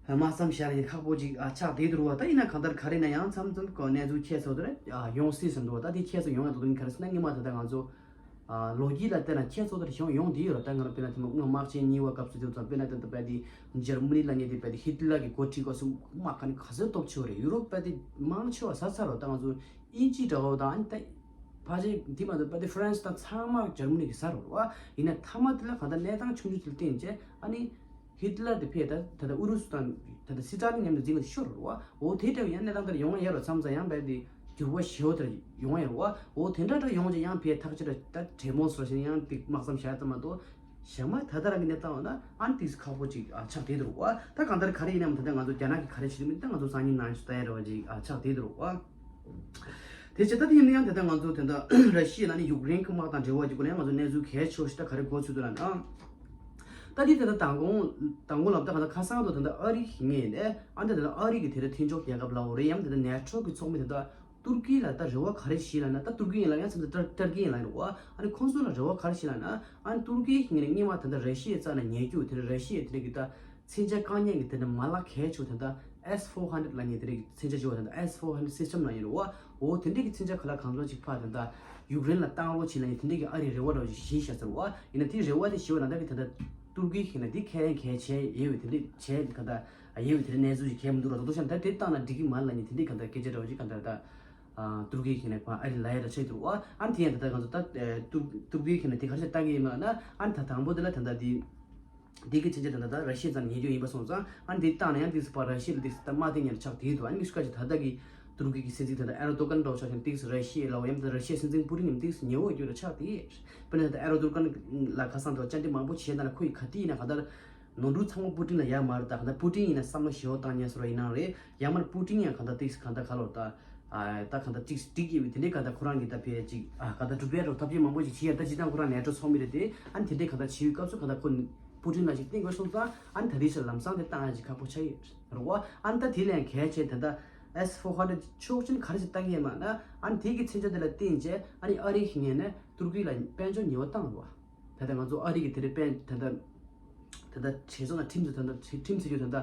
དམག་མཚམས་བཞག་ནས་ཁག་པོ་ཅིག་ཨ་ཆགས་བསྡད་འདུག་རེད་བ། ད་ཡིན་ན་གང་ལྟར་ག་རེ་ན་ཡང་མཚམས་མཚམས་ཀྱི་གནས་ཚུལ་ཁྱད་མཚར་དེ་རེད། ཨ་ཡོང་སྲིད་ཟེར་འདུག་བ། ད་དེ་ཁྱད་མཚར་ཡོང་ཡ་འདུག་ད་ག་རེ་ཟེར་ན་སྔོན་མ་ད་ལྟ་ང་ཚོ་ཨ་ལོ་རྒྱུས་ལ་བལྟས་ན་ཁྱད་མཚར་དེ་རེད་བྱུང་ཡོང་བསྡད་ཡོད་རེད། ད་ང་རང་དཔེར་ན་དེ་མ་སྔོན་དམག་ཆེན་གཉིས་པ་སྐབས་སུ་དེ་ཙམ་དཔེར་ན་ད་ལྟ་བལྟས་དེ་འཇར་མ་ནི་ལབ་མཁན་དེ་བལྟས་དེ་ཧི་ཏི་ལར་གྱི་འགོ་ཁྲིད་སྐབས་སུ་དམག་ག་ནས་ག་ཚོད་སྟོབས་ཆེ་བ་རེད། ཡུ་རོབ་བལྟས་དེ་མང་ཆེ་བ་ཟ་ཚར་རེད། ད་ང་ཚོ་དབྱིན་ཇི་འདྲ་བོ་དང་ཨ་ནི་ད་ཕལ་ཆེར་འདི་མ་གཏོགས་པ་དེ་ཧྥ་རན་སི་དང་ཚང་མ་འཇར་མ་ནི་གིས་ཟ་རོགས་རེད་བ། ཡིན་ན་མཐའ་མ་དེ་ལ་གང་ལྟར་གནས་སྟངས་ཆུང་ཆུང་དེ་ལ་བརྟེན་བྱས་ཨ་ནི་ཧི་ཏི་ལར་དེ་ཕེབས་ད་ད་ལྟ་ཨུ་རུ་སུ་དང་ད་ལྟ་སི་ཏཱ་ལིན་མཉམ་དུ་འཛིང་བ་དེ་ཤོར་རོགས་རེད་བ། འོ་དེ་འདྲ་བའི་ཡང་གནས་སྟངས་དེར་ཡོང་བ་ཡ་རོ་མཚམས་མཚམས་ཡང་བས་དེ་འགྱུར་བ་ཞེ་པོ་དེར་ཡོང་བ་ཡ་རོ་བ། འོ་དེ་འདྲ་འདྲ་ཡོང་བྱས་ཡང་ཕེབས་ཐག་ཆོད་ད་གྲོས་མོལ་སོགས་བྱས་ཡང་དེ་དམག་མཚམས་བཞག་ཙམ་མ་གཏོགས། གཞན་མ་ད་ལྟ་རང་གི་གནས་སྟངས་འོ་ན་ཨ་ནི་ཏིག་ཙམ་ཁག་པོ་ཅིག་ཨ་ཆགས་བསྡད་འདུག་བ། ད་གང་ལྟར་ག་རེ་ཡིན་ནའང་ད་ལྟ་ང་ཚོ་རྒྱ་ནག་གིས་ག་རེ་བྱེད་ཀྱི་མིན་ད་ང་ཚོ་སང་ཉིན་ནང་ཞིག་ལྟ་ཡ་རེ་བ་ཅིག་ཨ་ཆགས་བསྡད་འདུག་བ། དེ་བྱས་ད་དེ་ཡིན་ན་ཡང་ད་ལྟ་ང་ཚོ་ད་ལྟ་ར་ཤི་ཡ་ལ་ནི་ཡུཀ་རེན་གྱི་དམག་དང་འབྲེལ་བ་ཅིག་སྐོར་ལ་ཡང་ང་ཚོ་གནས་ཚུལ་གལ་ཆེ་བོ་ཞིག་ད་ག་རེ་གོ་ཚུལ་འདུག་ལབ་ན། ད་དེ་ད་ལྟ་མདང་དགོང་མདང་དགོང་ལབ་ད་གང་ལྟར་ཁ་སང་དུ་ད་ལྟ་ཨ་རི་གི་ངོས་ནས་ཨ་ད་ད་ལྟ་ཨ་རི་གི་དེ་རེད་མཐུན་ཕྱོགས་རྒྱལ་ཁབ་ལ་འོ་རེད་ཡང་ད་ལྟ་ནེ་ཊོ་གི་ཚོགས་མི་ད་ལྟ། ཏུར་ཀི་ལ་ད་རེ་བ་ག་རེ་བྱེད་ལབ་ན། ད་ཏུར་ཀི་ཡིན་ལབ་ཡང་མཚམས་ད་ཏར་ཀི་ཡིན་ལབ་རེད་བ། ཨ་ནི་ཁོང་ཚོ་ལ་རེ་བ་ག་རེ་བྱེད་ལབ་ན། ཨ་ནི་ཏུར་ཀི་ཡིན་ནས་སྔོན་མ་ད་ལྟ་ར་ཤི་ཡའི་རྩ་ནས་ཉེས་རྒྱུ་དེ་ར་ཤི་ཡའི་དེ་འདྲ་གི་ད་མཚོན་ཆ་བཀག་ཉར་གྱི་དེ་འདྲ་མ་ལག་གལ་ཆེ་བོ་ད་ལྟ་S four hundred ལབ་མཁན་དེ་འདྲ་གི་མཚོན་ཆ་ཅིག་བ་ད་ལྟ་S four hundred system ལབ་ཡིན་རེད་བ། འོ་དེ་འདྲ་གི་མཚོན་ཆ་ག་ལ་གང་འཚམ་ཅིག་ཕར་ད་ལྟ་ཡུཀ་རེན་ལ་བཏང་རོགས་བྱེད་ལབ་ཡིན་དེ་འདྲ་གི་ཨ་རིའི་རེ་བ་འདྲ་བོ་ཞིག་བཞེས་བཞག་ཟེར་བ། ཡིན་ན་དེའི་རེ་བ་དེ་ཞེ་པོ་ད་ལྟ་གི་ད་ལྟ་ཏུར་ཀི་ཡིན་ན་དེ་ཁས་ལེན་གལ་ཆེ་ཡོད་བས་དེ་འདྲ་བྱས་ག་ད། ཡེ་བའི་དེ་འདྲའི་གནས་ཚུལ་ཞིག་གལ་མི་འདུག་ར། ད་དུང་ཤ་ད་དེ་བཏང་ན་འགྲིག་གི་མ་རེད་ལབ་ནས་དེ་འདྲའི་གང་ལྟར་སྐད་ཆ་འདྲ་བོ་ཅིག་གང་ལྟར་ད་ཏུར་ཀི་གི་ནས་ཕར་ཨ་རི་ལ་ཡ་ར་ཆགས་འདུག་ཨ། ཨ་ནི་དེ་ཡང་ད་ལྟ་ང་ཚོ་ད་ཏུར་ཏུར་ཀི་གི་ནས་དེ་ག་རེ་བྱས་བཏང་གི་ཡིན་མ་ན། ཨ་ནི་ད་དང་པོ་དེ་ལ་ད་ལྟ་དེ་ དེ་གི་ཚན་ཆ་དེ་འདྲ་ད་ར་ཤི་ཡ་ཙམ་ཉེ་རྒྱུ་ཡིན་པ་སོང་ཙང་ཨ་ནི་དེ་བཏང་ན་ཡང་ཏིག་ཙམ་ཕར་ར་ཤི་ཡ་ལ་ཏིག་ཙམ་ད་དམག་དེ་ཉར་ཆག་དེ་འདུག་ཨ་ནི་མི་སུ་ཁ་ཅིག་ད་ལྟ་གི་ཏུར་ཀི་གི་སྲིད་འཛིན་དེ་འདྲ་ཨེར་དོ་གན་འདྲ་བོ་ཆགས་ཤིང་ཏིག་ཙམ་ར་ཤི་ཡ་ལ་འོ་ཡང་ད་ར་ཤི་ཡའི་སྲིད་འཛིན་པུ་ཏིན་ཡང་ཏིག་ཙམ་ཉེ་བོ་ཡོད་ར་ཆགས་དེ། དཔེར་ན་ད་ཨེར་དོ་གན་ལ་ཁ་སང་དུ་བཅར་འདྲི་མང་པོ་བྱས་ན་ལ་ཁོ་ཡི་ག་དེ་ཡིན་ན་ག་ད་ནོར་འཁྲུལ་ཚང་མ་པུ་ཏིན་ལ་ཡ་མ་རེད། ད་ག་ད་པུ་ཏིན་ཡིན་ན་བསམ་བློ་ཞེ་པོ་བཏང་ཉན་སོ་ར་ཡིན་ནའང་རེད། ཡང་མར་པུ་ཏིན་ཡང་ག་ད་ཏིག་ཙམ་ག་ད་ག་ལོར་ད། ཨ་ད་ག་ད་ཅིག་སྒྲིག་ཡོད་པའི་དེ་འདྲའི་ག་ད་ཁོ་རང་གི་ད་ཕེ་ཅིག་ཨ་ག་ད་གྲུབ་པའི་རོ་ཐབས་ཤེས་མང་པོ་ཞིག་བྱེད་ཡ་ད་ཇི་ལྟར་ཁོ་རང་ནེ་ཊོ་ཚོགས་མི་རེད་དེ། ཨ་ནི་དེ་འདྲའི་ག་ད་བྱེད་ཡོད་སྐབས་སུ་ག་ད་ཁོ་པུ་ཏིན་ལ་ཅིག་བསྟན་དགོས་སོང་ཙང་ཨ་ནི་ད་དེ་ཕྱིར་ལམ་སང་དེ་བཏང་ཡ་ཅིག་ཁག་པོ་ཆགས་ཡོད་རེད་བ། ཨ་ནི་ད་དེ་ལས་གལ་ཆེ་ད་ད་ཨེས་ཕོར་ཧན་ཌེཌ་ཆོག་ཆེན་ག་རེ་ཞིག་བཏང་གི་ཡོད་མ་ན་ཨ་ནི་དེ་གི་མཚོན་ཆ་དེ་ལ་བརྟེན་བྱས་ཨ་ནི་ཨ་རི་གི་ངོས་ནས་ཏུར་ཀི་ལ་དཔལ་འབྱོར་ཉེས་པ་བཏང་རེད་བ། ད་ལྟ་ང་ཚོ་ཨ་རི་གི་དེ་འདྲའི་དཔལ་ད་ལྟ་ད་ལྟ་བྱེད་སོང་ན་ཁྲིམས་ཚོ་ད་ལྟ་ཁྲིམས་ཟེར་རྒྱུ་ད་ལྟ་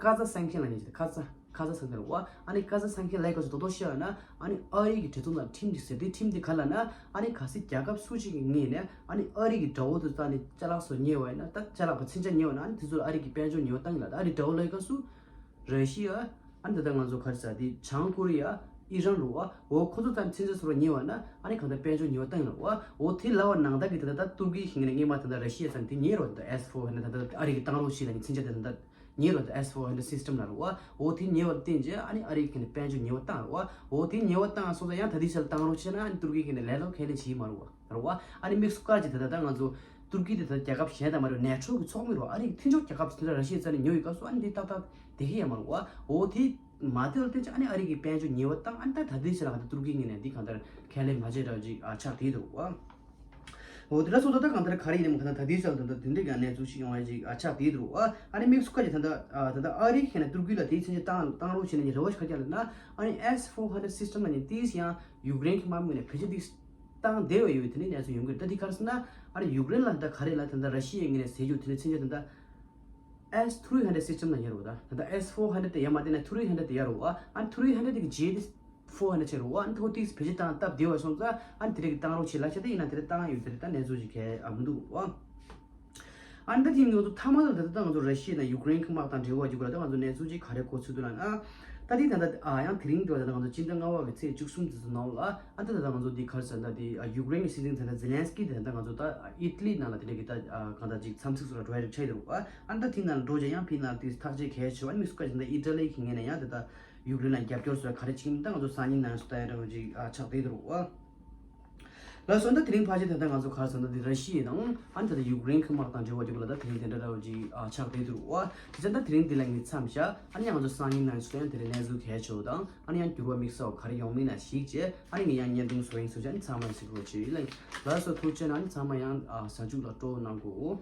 ཀ་ཛ་སེང་ཤན་ལ་ཉེ་ཆེ་ད་ཀ་ཛ་ཀ་ཛ་སེང་ཤན་རེད་བ། ཨ་ནི་ཀ་ཛ་སེང་ཤན་ལ་ཡི་ག་ཚོ་རྡོག་རྡོག་བཤད་ཡོད་ན་ཨ་ནི་ཨ་རི་གི་བྱེད་སོང་ན་ཁྲིམས་ཅིག་ཟེར་དེ་ཁྲིམས་དེ་ག་ལ་ན་ཨ་ནི་གལ་སྲིད་རྒྱལ་ཁབ་སུ་ཞིག་གི་ངོས་ནས་ཨ་ནི་ཨ་རི་གི་དགྲ་བོ་དེ་ད་ནི་ཅ་ལག་སོགས་ཉེ་བ་ཡིན་ན་ད་ཅ་ལག་གི་མཚོན་ཆ་ཉེ་བ་ན་ཨ་ནི་དེ་ཚོ་ལ་ཨ་རི་གི་དཔལ་འབྱོར་ཉེ་བ་བཏང་གི་ལ་ད་ཨ་རི་དགྲ་བོ་ལ་ཡི་ག་སུ་ར་ཤི་ཡ། ཨ་ནི་ད་ལྟ་ང་ཚོ་ག་རེ་ཟེར་དེ་བྱང་ཀོ་རི་ཡ། ཨི་རན་རུ་བ། འོ་ཁོ་ཚོ་ད་ཚན་རྩལ་སོགས་ཉེ་བ་ན་ཨ་ནི་གང་ལྟར་དཔལ་འབྱོར་ཉེ་བ་བཏང་ཡོད་རེད་བ། འོ་དེ་ལ་བ་ནང་ལྟར་གྱི་ད་ལྟ་ད་ཏུར་ཀི་ཞིག་ནས་སྔོན་མ་ད་ལྟ་ར་ཤི་ཡ་ཚང་དེ་ཉེ་རུ་ད་ཨེས་ཕོར་ཧན་ཌེཌ་ད་ལྟ་ཨ་རི་གི་བཏང་རོགས་བྱེད་ལ་ནི་མཚོན་ཆ་དེ་ད་ལྟ་ཉེ་རུ་ད་ཨེས་ཕོར་ཧན་ཌེཌ་སིས་ཊམ་ལ་རུ་བ། འོ་དེ་ཉེ་བ་བརྟེན་རྗེས་ཨ་ནི་ཨ་རི་གི་ནས་དཔལ་འབྱོར་ཉེ་བ་བཏང་རུ་བ། འོ་དེ་ཉེ་བ་བཏང་སོང་ཙང་ཡང་ད་དེ་ཆ་ལ་བཏང་རོགས་བྱེད་ན་ཨ་ནི་ཏུར་ཀི་གི་ནས་ལས་སླ་པོ་ཁས་ལེན་བྱེད་མ་རུ་བ། རེད་བ། ཨ་ནི་དམིགས་སུ་བཀར་གྱི་ད་ལྟ་ད་ང་ཚོ་ཏུར་ཀི་དེ་ད་རྒྱལ་ཁབ་གཞན་དང་མ་འདྲ་བའི་ནེ་ཊོ་གི་ཚོགས་མི་རེད་བ། ཨ་རི་གི་མཐུན་ཕྱོགས་རྒྱལ་ཁབ་དེ་འདྲ་ར་ཤི་ཡའི་རྩ་ནས་ཉོ་ཡི་སྐབས་སུ་ཨ་ནི་དེ་ཏག་ཏག་བསྡད་ཀྱི་ཡོད་མ་རེད་བ། འོ་དེ་མ་བསྡད་ལ་བརྟེན་ཅིག་ཨ་ནི་ཨ་རི་གི་དཔལ་འབྱོར་ཉེ་བ་བཏང་ཨ་ནི་ད་ད་ལྟའི་ཆ་ལ་ང་ཚོ་ཏུར་ཀི་ངོས་ནས་འདི་གང་ལྟར་ཁས་ལེན་མ་བྱས་འདྲ་བ་ཅིག་ཨ་ཆགས་བསྡད་འདུག་བ། འོ་དེ་འདྲ་སོང་ཙང་ད་གང་ལྟར་ག་རེ་ཡིན་ནའང་གང་ལྟར་ད་ལྟའི་ཆ་ལ་ད་ལྟ་དེ་འདྲའི་གི་གནས་ཚུལ་ཞིག་ཡོང་བ་ཅིག་ཨ་ཆགས་བསྡད་འདུག་བ། ཨ་ནི་དམིགས་སུ་བཀར་གྱི་ད་ལྟ་ཨ་ད་ལྟ་ཨ་རི་ཁེ་ན་ཏུར་ཀི་ལ་དེའི་ཆ་ནས་བཏང་བཏང་རོགས་བྱས་ནས་ཉིན་རེ་བ་ཞིག་ག་རྒྱག་ལ་ན་ཨ་ནི་ཨེས་ཕོར་ཧན་ཌེཌ་སིས་ཊམ་ལ་ཉིན་ཏིས་ཡང་ཡུཀ་རེན་གྱི་དམག་མི་ངོས་ནས་བེད་སྤྱོད་ཏིས་བཏང་བསྡད་པ་ཡོད་པའི་དེ་འདྲའི་གནས་ཚུལ་ཡོང་གི་རེད། ད་དེ་ག་རེ་ཟེར་ན་ཨ་ནི་ཡུཀ་རེན་ལ་ད་ག་རེ་ལ་ད་ལྟ་ར་ཤི་ཡའི་ངོས་ནས་ཟེར་རྒྱུ་དེ་འདྲའི་མཚོན་ཆ་ད་ལྟ་ཨེས་ཐི་རི་ཧན་ཌེཌ་སིས་ཊམ་ལ་ཡོད་རེད་བ། ད་ད་ལྟ་ཨེས་ཕོར་ཧན་ཌེཌ་དེ་ཡར་མར་བལྟས་ན་ཐི་རི་ཧན་ཌེཌ་དེ་ཡོད་རེད་བ། ཨ་ནི་ཐི་རི་ཧན་ཌེཌ་དེ་གི་རྗེས་དེ་ཕོར་ཧན་ཌེཌ་བྱས་རེད་བ། ཨ་ནི་ཐོག་ཏིས་བེད་སྤྱོད་བཏང་སྟབས་བདེ་བ་སོང་ཙང་ཨ་ནི་དེ་འདྲ་གི་བཏང་རོགས་བྱེད་ལབ་བྱས་ད་ཡིན་ན་དེ་འདྲ་བཏང་ཡོད་དེ་རེད། ད་གནས་ཚུལ་ཅིག་གལ་ཨ་མི་འདུག་བ། ཨ་ནི་ད་དེ་ང་ཚོ་མཐའ་མ་ལ་ད་ལྟ་ང་ཚོ་ར་ཤི་ཡ་དང་ཡུཀ་རེན་གྱི་དམག་དང་འབྲེལ་བ་ཡོད་དགོས་ལ་ད་ང་ཚོ་གནས་ཚུལ་ཅིག་ག་རེ་གོ་ཚུལ་འདུག་ལབ་ན། ད་དེ་ད་ལྟ་ཨ་ཡང་དེ་རིང་དུ་ད་ལྟ་ང་ཚོ་སྤྱི་ཟླ་ལྔ་པ་གི་ཚེས་བཅུ་གསུམ་ཙམ་ནང་ལ་ཨ་ད་ད་ལྟ་ང་ཚོ་འདི་ག་རེ་ཟེར་ད་དེ་ཡུཀ་རེན་གྱི་སྲིད་འཛིན་ད་ལྟ་ཛེ་ལན་སི་ཀི་དེ་ད་ལྟ་ང་ཚོ་ད་ཨི་ཏི་ལི་ནང་ལ་དེ་འདྲ་གི་ད་གང་ལྟར་ཅིག་འཚམས་གཟིགས་སུ་ལ་འགྲོ་ཡ་རིགས་ཆགས་ཡོད་རེད་བ། ཨ་ད་དེ་ནང་ལ་འགྲོ་བྱས་ཡང་ཕི་ནང་དེ་ཐག་གཅོད་གལ་ཆེ་བ་ཨ་མི་སུ་ཀ་ཅིག་ད་ཨི་ཏི་ལི་གི་ངོས་ནས་ཡང་དེ་ད་ཡུཀ་རེན་ལ་རྒྱབ་སྐྱོར་སོགས་ག་རེ་བྱེད་ཀྱི་ཡིན་ད་ང་ཚོ་སང་ཉིན་ནང་སུ་ད་ཡ་འདྲ་བ་ཅིག་ཨ་ཆགས་བསྡད་ཡོད་རེད་བ། ལགས་སོ། ད་དེ་རིང་ཕལ་ཆེར་ད་ལྟ་ང་ཚོ་ག་རེ་ཟེར་ན་འདི་ར་ཤི་ཡ་དང་ཨ་ནི་ད་ལྟ་ཡུཀ་རེན་གྱི་དམག་དང་འབྲེལ་བ་ཡོད་པ་ལ་ད་དེ་རིང་དེ་འདྲ་འདྲ་བ་ཅིག་ཨ་ཆགས་བསྡད་འདུག་བ། དེ་ཚོ་ད་དེ་རིང་འདི་ལ་ངས་མཚམས་བཞག་ཨ་ནི་ང་ཚོ་སང་ཉིན་ནང་ཞུ་ཡང་དེ་རིང་གནས་ཚུལ་གལ་ཆེ་བ་དང་ཨ་ནི་ཡང་འགྱུར་བ་དམིགས་བསལ་བ་ག་རེ་ཡོང་མིན་ལ་གཞིགས་བྱས་ཨ་ནི་ངས་ཡང་བརྙན་ཐུང་བཟོ་ཡིན་ཟེར་བྱས་ཨ་ནི་ཚང་མ་ལ་གཟིགས་རོགས་བྱེད་ཡིན་ལ། ལགས་སོ། ཐུགས་རྗེ་གནང་། ཨ་ནི་ཚང་མ་ཡང་ཨ་གཟའ་མཇུག་ལ་སྤྲོ་གནང་དགོས།